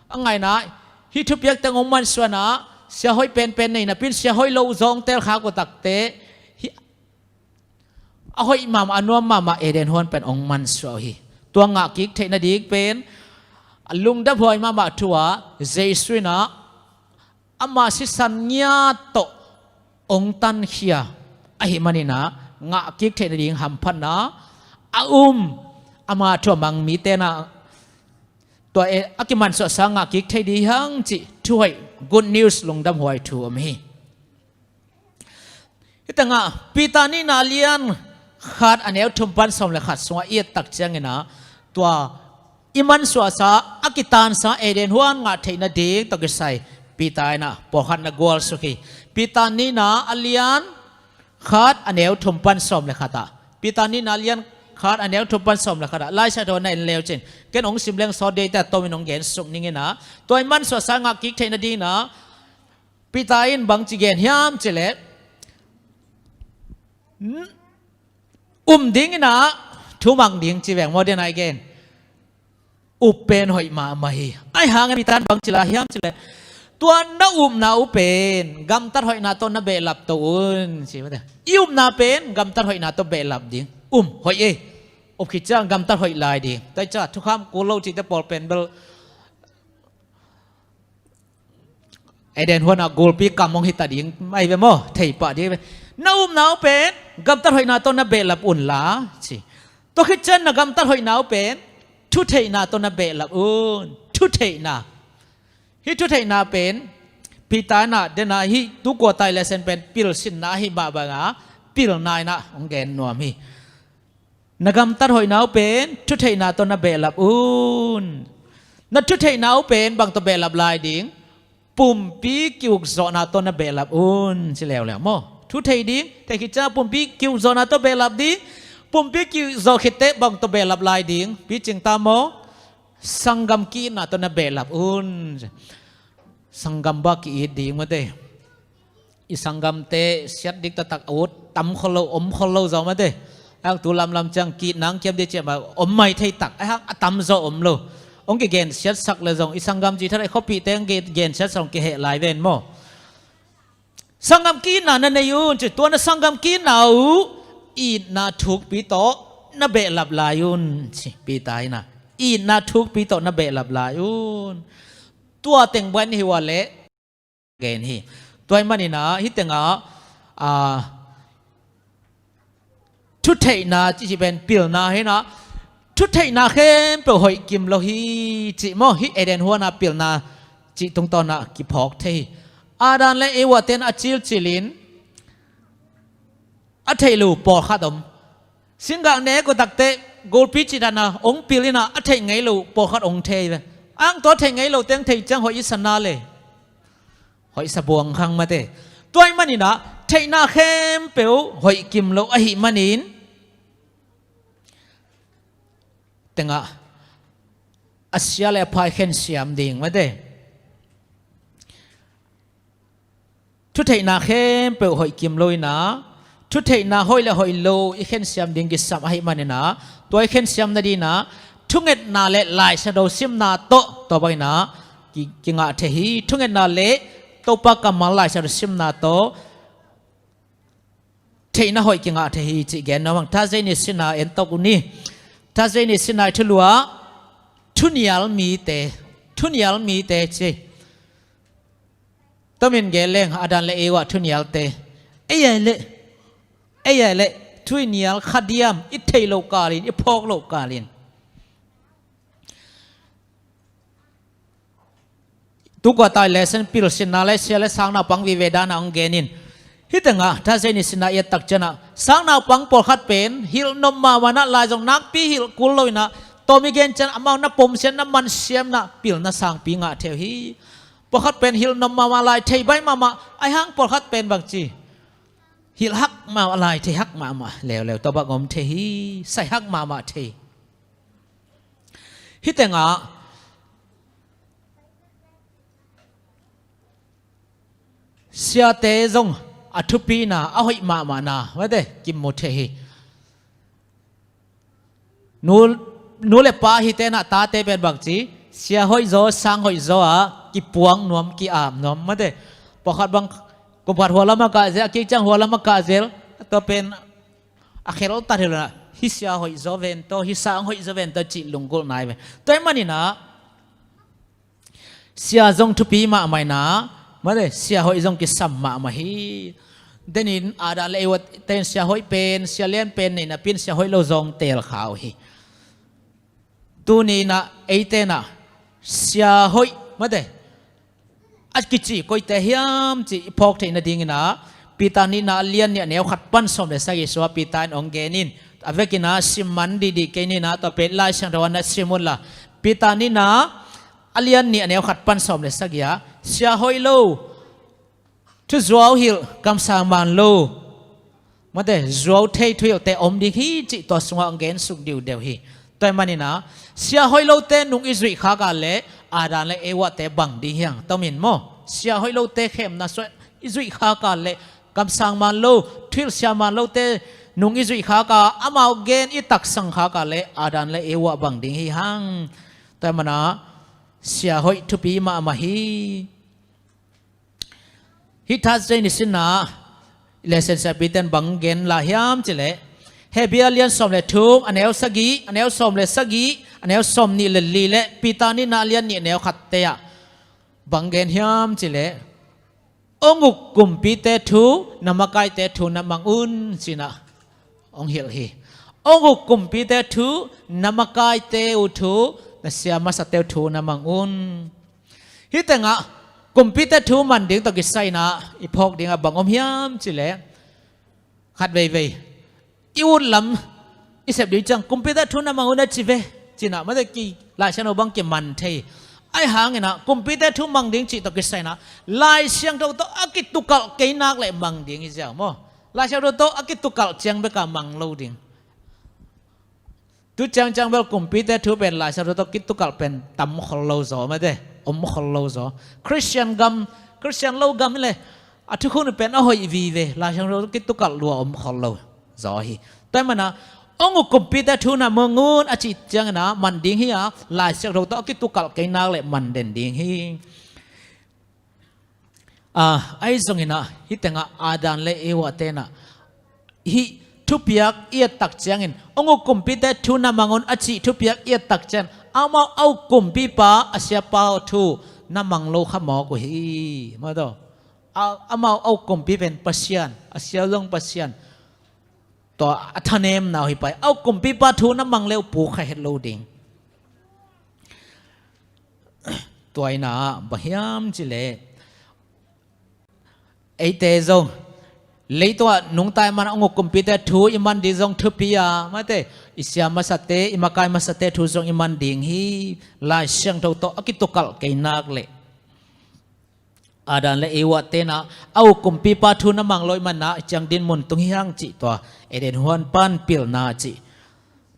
a ngaihna, hih thupiakte hong mansuahna, sia hoih penpen nei napi-in sia hoih lo zong tel khak uh takte, hih a hoih mahmah, a nuam mahmah Eden huan pen hong mansuah uh hi. Tua ngah kik theih nading pen a lungdamhuai mahmah thu ah Jesu in ah ama sisan ngiat tawh hong tankhia ahih manin ah ngah kik theih nading hamphatna a um, ama thu a mang mite in ah tua e, a kimansuahsa ngah kik thei ding hi hang cih thuhoih, good news, lungdamhuai thu om hi. Hih tengah Peter nihna a lian khat a neu thum pan sawm le khat sungah i et tak ciangin ah tua i mansuahsa, a kitansa Eden huan ngah theih nading tawh kisai Peter in ah pawlkhat na gualsuk hi. Peter nihna a lian khat a neu thum pan sawm le khat ah, Peter nihna a lian khat a neu thum pan sawm le khat ah, Lai Siangtho na en le uh cin, ken hong sim leng sawt ding hi ta, tomin hong gensuk ning in ah, tua i mansuahsa ngah kik theih nading in ah Peter in bangci gen hiam cih leh, "N-, um ding in ah thu mang ding," ci veng maw, den ai gen. Up pen hoih mahmah hi. Ahih hangin Peter in bangci la hiam cih leh, "Tua na upna uh pen gamtat hoihna tawh na behlap to un," ci maw te. I upna pen gamtat hoihna tawh behlap ding. Um, hoih e. Up khit ciang gamtat hoih lai ding. Tua hi ciang thukham kul lo cihte pawl pen bel Eden huan ah gulpi kam hong hi ta ding ahi ve maw, thei pah ding ahi ve. Na upna uh pen gamtat hoihna tawh na behlap un la, ci. Tua khit ciang na gamtat hoihna uh pen thutheihna tawh na behlap un. Thutheihna. Hih thutheihna pen Peter in ah, den ah, hih tu kua tai lesson pen pilsinna ahih mah bangin ah pilna in ah hong gen nuam hi. Na gamtat hoihna uh pen thutheihna tawh na behlap un. Na thutheihna uh pen bang tawh behlap lai ding? Pumpi ki-ukzawhna tawh na behlap un, ci leuleu maw. Thu thei ding, thei khit ciang pumpi ki-ukzawhna tawh behlap ding. Pumpi ki-ukzawh khit teh bang tawh behlap lai ding? Picing ta maw. Sanggam ki-itna tawh na behlap un. Sanggam bang ki-it ding maw te. I sanggamte siat dik taktak a ut tam khol lo, om khol lo zaw maw te. Ahang tu lamlam ciang ki-it nang kiam ding ciah mah om mai thei tak. Ahang a tamzaw om lo. Hong kigen siatsak le zong i sanggam cih thadah i khuapihte hong kigen siatsak hong kiheh lai ven maw. Sanggam ki-itna na nei un ci, tua na sanggam ki-itna uh itna thukpi tawh na behlap lai un ci, Peter in ah. Itna thukpi tawh na behlap lai un. Tua teng buai na hi uh a leh gen hi. Tua ahih manin ah hih tengah, ah, thutheihna cih pen pilna hi in ah, thutheihna khempeuh hoih kim lo hi cih maw, hih Eden huan ah pilna cih tungtawn ah kiphawk thei hi. Adam le Eva ten a cilcil in a theih lo pawlkhat om. Singgah nek uh tak teh gulpi cih dan a hong pil in ah a theih ngei lo pawlkhat hong thei ve. Ahang tua theih ngei lo teng theih ciang hoih i sa na le, hoih sa buang khang maw te. Tua ahih manin ah theihna khempeuh hoih kim lo ahih manin tengah a sia le a pha i khensiam ding maw te. Thutheihna khempeuh hoih kim lo in ah, thutheihna hoih le hoih lo i khensiam ding kisam ahih manin ah, tua i khensiam nading in ah thungetna le Lai Siangtho simna tawh, tua bangin ah ki, kingah thei hi. Thungetna le Topa kammal Lai Siangtho simna tawh theihna hoih kingah thei hi cih gen nuam hang. Thursday ni sin ah en tok uh ni. Thursday ni sin ah i thulu ah thunial mite, thunial mite ci. Tomin gen leng Adam le Eva thunialte. Ei ai leh, ei ai leh, thu i nial kha diam, i theih loh kalin, i phawk loh kalin. Tu kua tai lesson pilsinna le sia le sang naupang vive dan a hong gen in. Hih tengah Thursday ni sin ah i et tak ciang ah sang naupang pawlkhat pen hilh nop mahmah in ah, lai zong nakpi hilh kul lo in ah, tawm i gen ciang amau na pomsiam na mansiam in ah pilna sangpi ngah thei uh hi. Pawlkhat pen hilh nop mahmah, lai thei baih mahmah, ahih hang pawlkhat pen bangci hilh hak mahmah, lai thei hak mahmah, leuleu tua bang om thei hi, sai hak mahmah thei. Hih tengah siate zong a thupina, a hoih mahmahna maw te kimu thei hi. Nu, nu le pa hihte in ah tate pen bangci sia hoih zaw, sang hoih zaw ah kipuak nuam, ki-ap nuam maw te. Pawlkhat bang kum khat hua lam ah kah zel, a kik ciang hua lam ah kah zel, tua pen a kheltat hi lo-in ah, hih sia hoih zaw ven tawh, hih sang hoih zaw ven tawh cih lunggulh nai ve. Tua ahih manin ah, sia zong thupi mahmah in ah, mate, sia hoih zong kisam mahmah hi. Denin Adam le Eva te in sia hoih pen, sia lian pen nei napi-in sia hoih lo zong teel kha uh hi. Tuni-in ah eite in ah sia hoih, mate, a kici koite hiam cih i phawk theih nadingin ah, Peter nihna a lian nih a neu khat pan sawm le sagih sungah Peter in hong gen in, a vekin ah sim man dihdih kei ni in ah, tua pen Lai Siangtho ah na sim un la. Peter nihna a lian nih a neu khat pan sawm le sagih ah, sia hoih lo, thuzuau hilh, kamsang man lo, mate, zuau thei thuhilhte om ding hi cih tua sungah hong gensuk diudeu hi. Tua ahih manin ah, sia hoih lote nung i zuih khak a leh Adam le Eva te bang ding hiam? Tom in maw, sia hoih lote khemna suah i zuih khak a leh, kamsang man lo, thuhilh sia man lote nung i zuih khak a, amau gen i taksang khak a leh Adam le Eva bang ding hi hang? Tua ahih manin ah, sia hoih thupi mahmah hi. Hih Thursday ni sinna lesson siapi'n bang gen lai hiam cih leh, Hebru a lian sawm le thum, a neu sagih, a neu sawm le sagih, a neu sawm nih le li le Peter nihna a lian nih a neu khatte ah bang gen hiam cih leh, hong uk kumpite thu, na makaite thu na mang un, ci-in ah hong hilh hi. Hong uk kumpite thu, na makaite uh thu, na sia masate uh thu na mang un. Hih tengah kumpite thu man ding tawh kisai-in ah i phawk dingah bang om hiam cih leh, khat veivei i ut lam i sep ding ciang kumpite thu na mang un a ci ve, ci-in ah, mate, ki Lai Siangtho bang kiman thei. Ahih hangin ah kumpite thu mang ding cih tawh kisai-in ah Lai Siangtho tawh a kitukalh kei nak leh mang ding hi ziau maw. Lai Siangtho tawh a kitukalh ciang bek a mang lo ding. Tu ciangciang bel kumpite thu pen Lai Siangtho tawh kitukalh pen tam khol lo zaw, mate, om khol lo zaw. Khristian gam, Khristian lo gam hi leh a thukhun pen a hoih vive, Lai Siangtho tawh kitukalh lua om khol lo zaw hi. Tua ahih manin ah, hong uk kumpite thu na mang un a cih ciangin ah man ding hi a, Lai Siangtho tawh a kitukalh kei nak leh man den ding hi. Ah, ahi zongin ah, hih tengah Adam le Eva te'n ah hih thupiak i et tak ciangin, hong uk kumpite thu na mang un a cih thupiak i et tak ciangin, amau a uk kumpipa, a siapa thu na mang lo kha mawk uh hi. Maw tawh. A, amau a uk kumpi pen Pasian, a sia zong Pasian. Tua a thanemna uh hi pai. A uk kumpipa thu na mang le uh puk kha het lo ding. Tua ahih manin ah bang hiam cih leh, eite zong leitung ah nungta i man a, hong uk kumpite thu i man ding zong thupi a, mate, i sia masate, i makai masate thu zong i man ding hi, Lai Siangtho tawh a kitukalh kei nak leh. Adam le Eva te'n ah a uk kumpipa thu na mang lo ahih manin ah ciang dinmun tung hi hang cih tua Eden huan pan pilna cih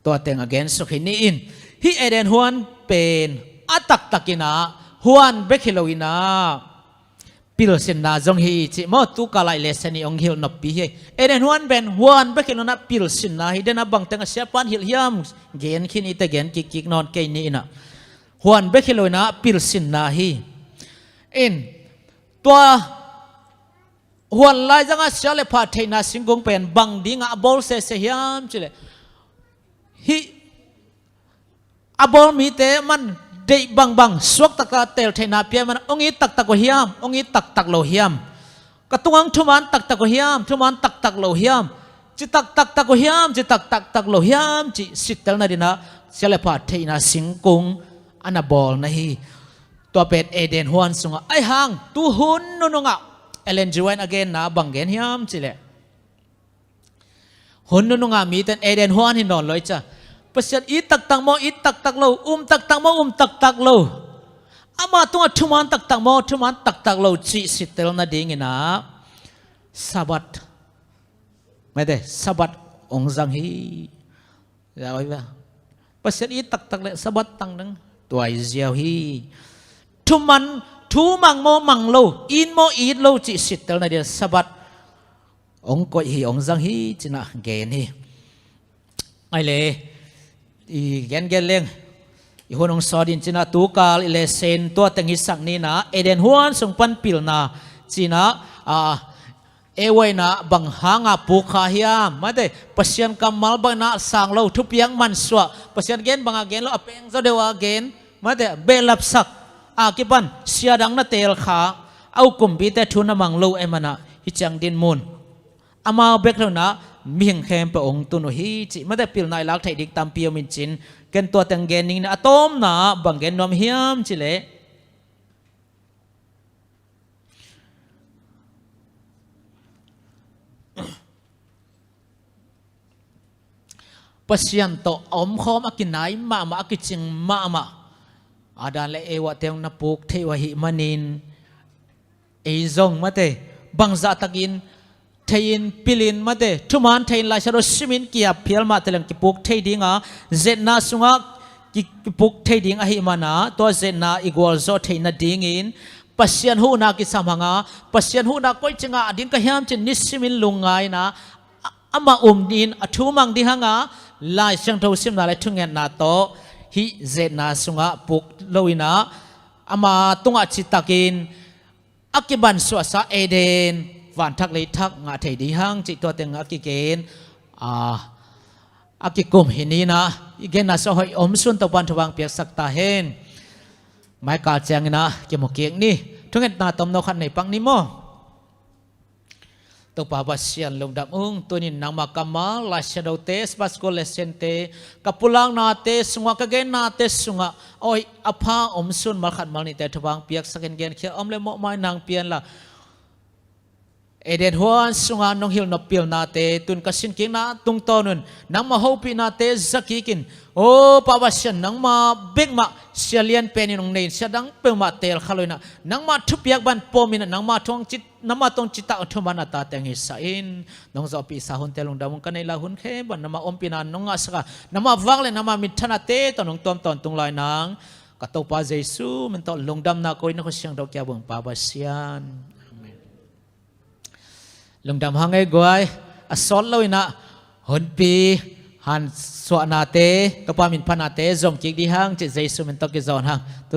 tua teng a gensuk hi. Ni in, hih Eden huan pen a taktakin ah huan bek hi lo-in ah pilsinna zong hi cih maw, tu kal ah i lesson i hong hilh noppi hi. Eden huan pen huan bek hi lo-in ah pilsinna hi. Den ah bang teng a siapa'n hilh hiam, gen khin, eite gen kikkik nawn kei ni in ah. Huan bek hi lo-in ah pilsinna hi. In, tua huan laizang a sia le pha theihna singkung pen bang dingah a bawl sese hiam cih leh, hih a bawl mite man deih bangbang suak taktak a teel theihna pia man, hong it taktak uh hiam, hong it taktak lo hiam? Ka tungah thuman taktak uh hiam, thuman taktak lo hiam? Citak taktak uh hiam, citak taktak lo hiam cih sittel nadingin ah sia le pha theihna singkung a na bawl na hi. Tua pen Eden huan sungah. Ahih hang tu hun nunungah Ellen G. White a genna bang gen hiam cih leh, hun nunungah mite'n Eden huan hi nawn lo hi ci a, Pasian it taktak maw, it taktak lo, um taktak maw, um taktak lo, ama tungah thuman taktak maw, thuman taktak lo cih sittel nadingin ah Sabbath, mate, Sabbath hong zang hi. Pasian it taktak leh Sabbath tang dang tua hi ziau hi. Thuman, thu mang maw, mang lo, it maw, it lo cih sittel nadingin Sabbath hong koih hi, hong zang hi, ci-in ah gen hi. Ai le, i gengen leng i hun hong sawt in, ci-in ah tu kal i lesson tua teng hisak ni in ah, Eden huan sung pan pilna, ci-in ah, a, Ei uaina bang hanga puk kha hiam? Mate, Pasian kammal bangna sang lo, thupiak mansuah, Pasian gen banga gen lo, a peng zaw deuha gen, mate, behlapsak, a kipan sia dang na teel kha, a u kumpite thu na mang lo ei mana, hi ciang dinmun. Amau bek lo-inah mihing khempeuh hong tun uh hi cih, mate, pilna i lak theih ding tampi om in cin, ken tua teng gen ning inah, a tawpna bang gen nuam hiam cih leh, Pasian tawh a omkhawm a kinai mahmah, a kicing mahmah. Adam le Eva te hong na puk thei uh ahih manin, ei zong, mate, bangzah takin thei-in, pilin, mate, thuman thei-in, Lai Siangtho simin kiap phial mah teleng kipuk thei dinga, zetna sungah ki-, kipuk thei ding ahih mana, tua zetna i gualzawh theih nadingin Pasian huhna kisam hanga, Pasian huhna koici ngah ding ka hiam cin nisimin lungngaina, a-, amah um dingin a thu mang ding hanga, Lai Siangtho simna le thungetna tawh hih zetna sungah puk lo-inah, ama tungah citakin a kibansuahsa Eden vanthak leithak ngah thei ding hang cih tua teng a kigen, a, a kikum hi ni inah, i genna sungah hoih omsun Topan thupha hong piaksak ta hen. Mai kal cianginah kimu kik ni. Thungetna tomno khat nei pak ni maw? Topa Pasian lungdam ung, tunin nangma kammal, Lai Siangthote, Sabbath School lesson-te, ka pulaknate sungah, ka gennate sungah, oi, a pha omsun malkhat malnihte thupha hong piaksakin genkhia om le mawhmai nang pianla. Eden huan sunga nong hilh nop pilnate, tun ka sinkikna tungtawnun nangma hopihnate zakikin, o Pa Pasian, nangma bekmah sia lian penin hong nei-in, sia dang peuhmah teel kha lo-inah, nangma thupiak ban pawmin, nangma thong cit nangma tawh citak a thuman a tate hong hisah in, nong zawhpihsa hunte lungdam ung. Ka neih lai hun khempeuh nangma ompihna nong ngahsak a, nangma vang le nangma minthanate tawh nong tuam tawntung lai nang, ka Topa Jesu min tawh lungdamna ko-in na khut siangtho kiang bang Pa Pasian. Amen. Lungdam hang ei guai, a sawt lo-inah hunpi hansuahnate, ka Pa min phanate zom kik ding hang cih Jesu min tawh kizawn hang. Tu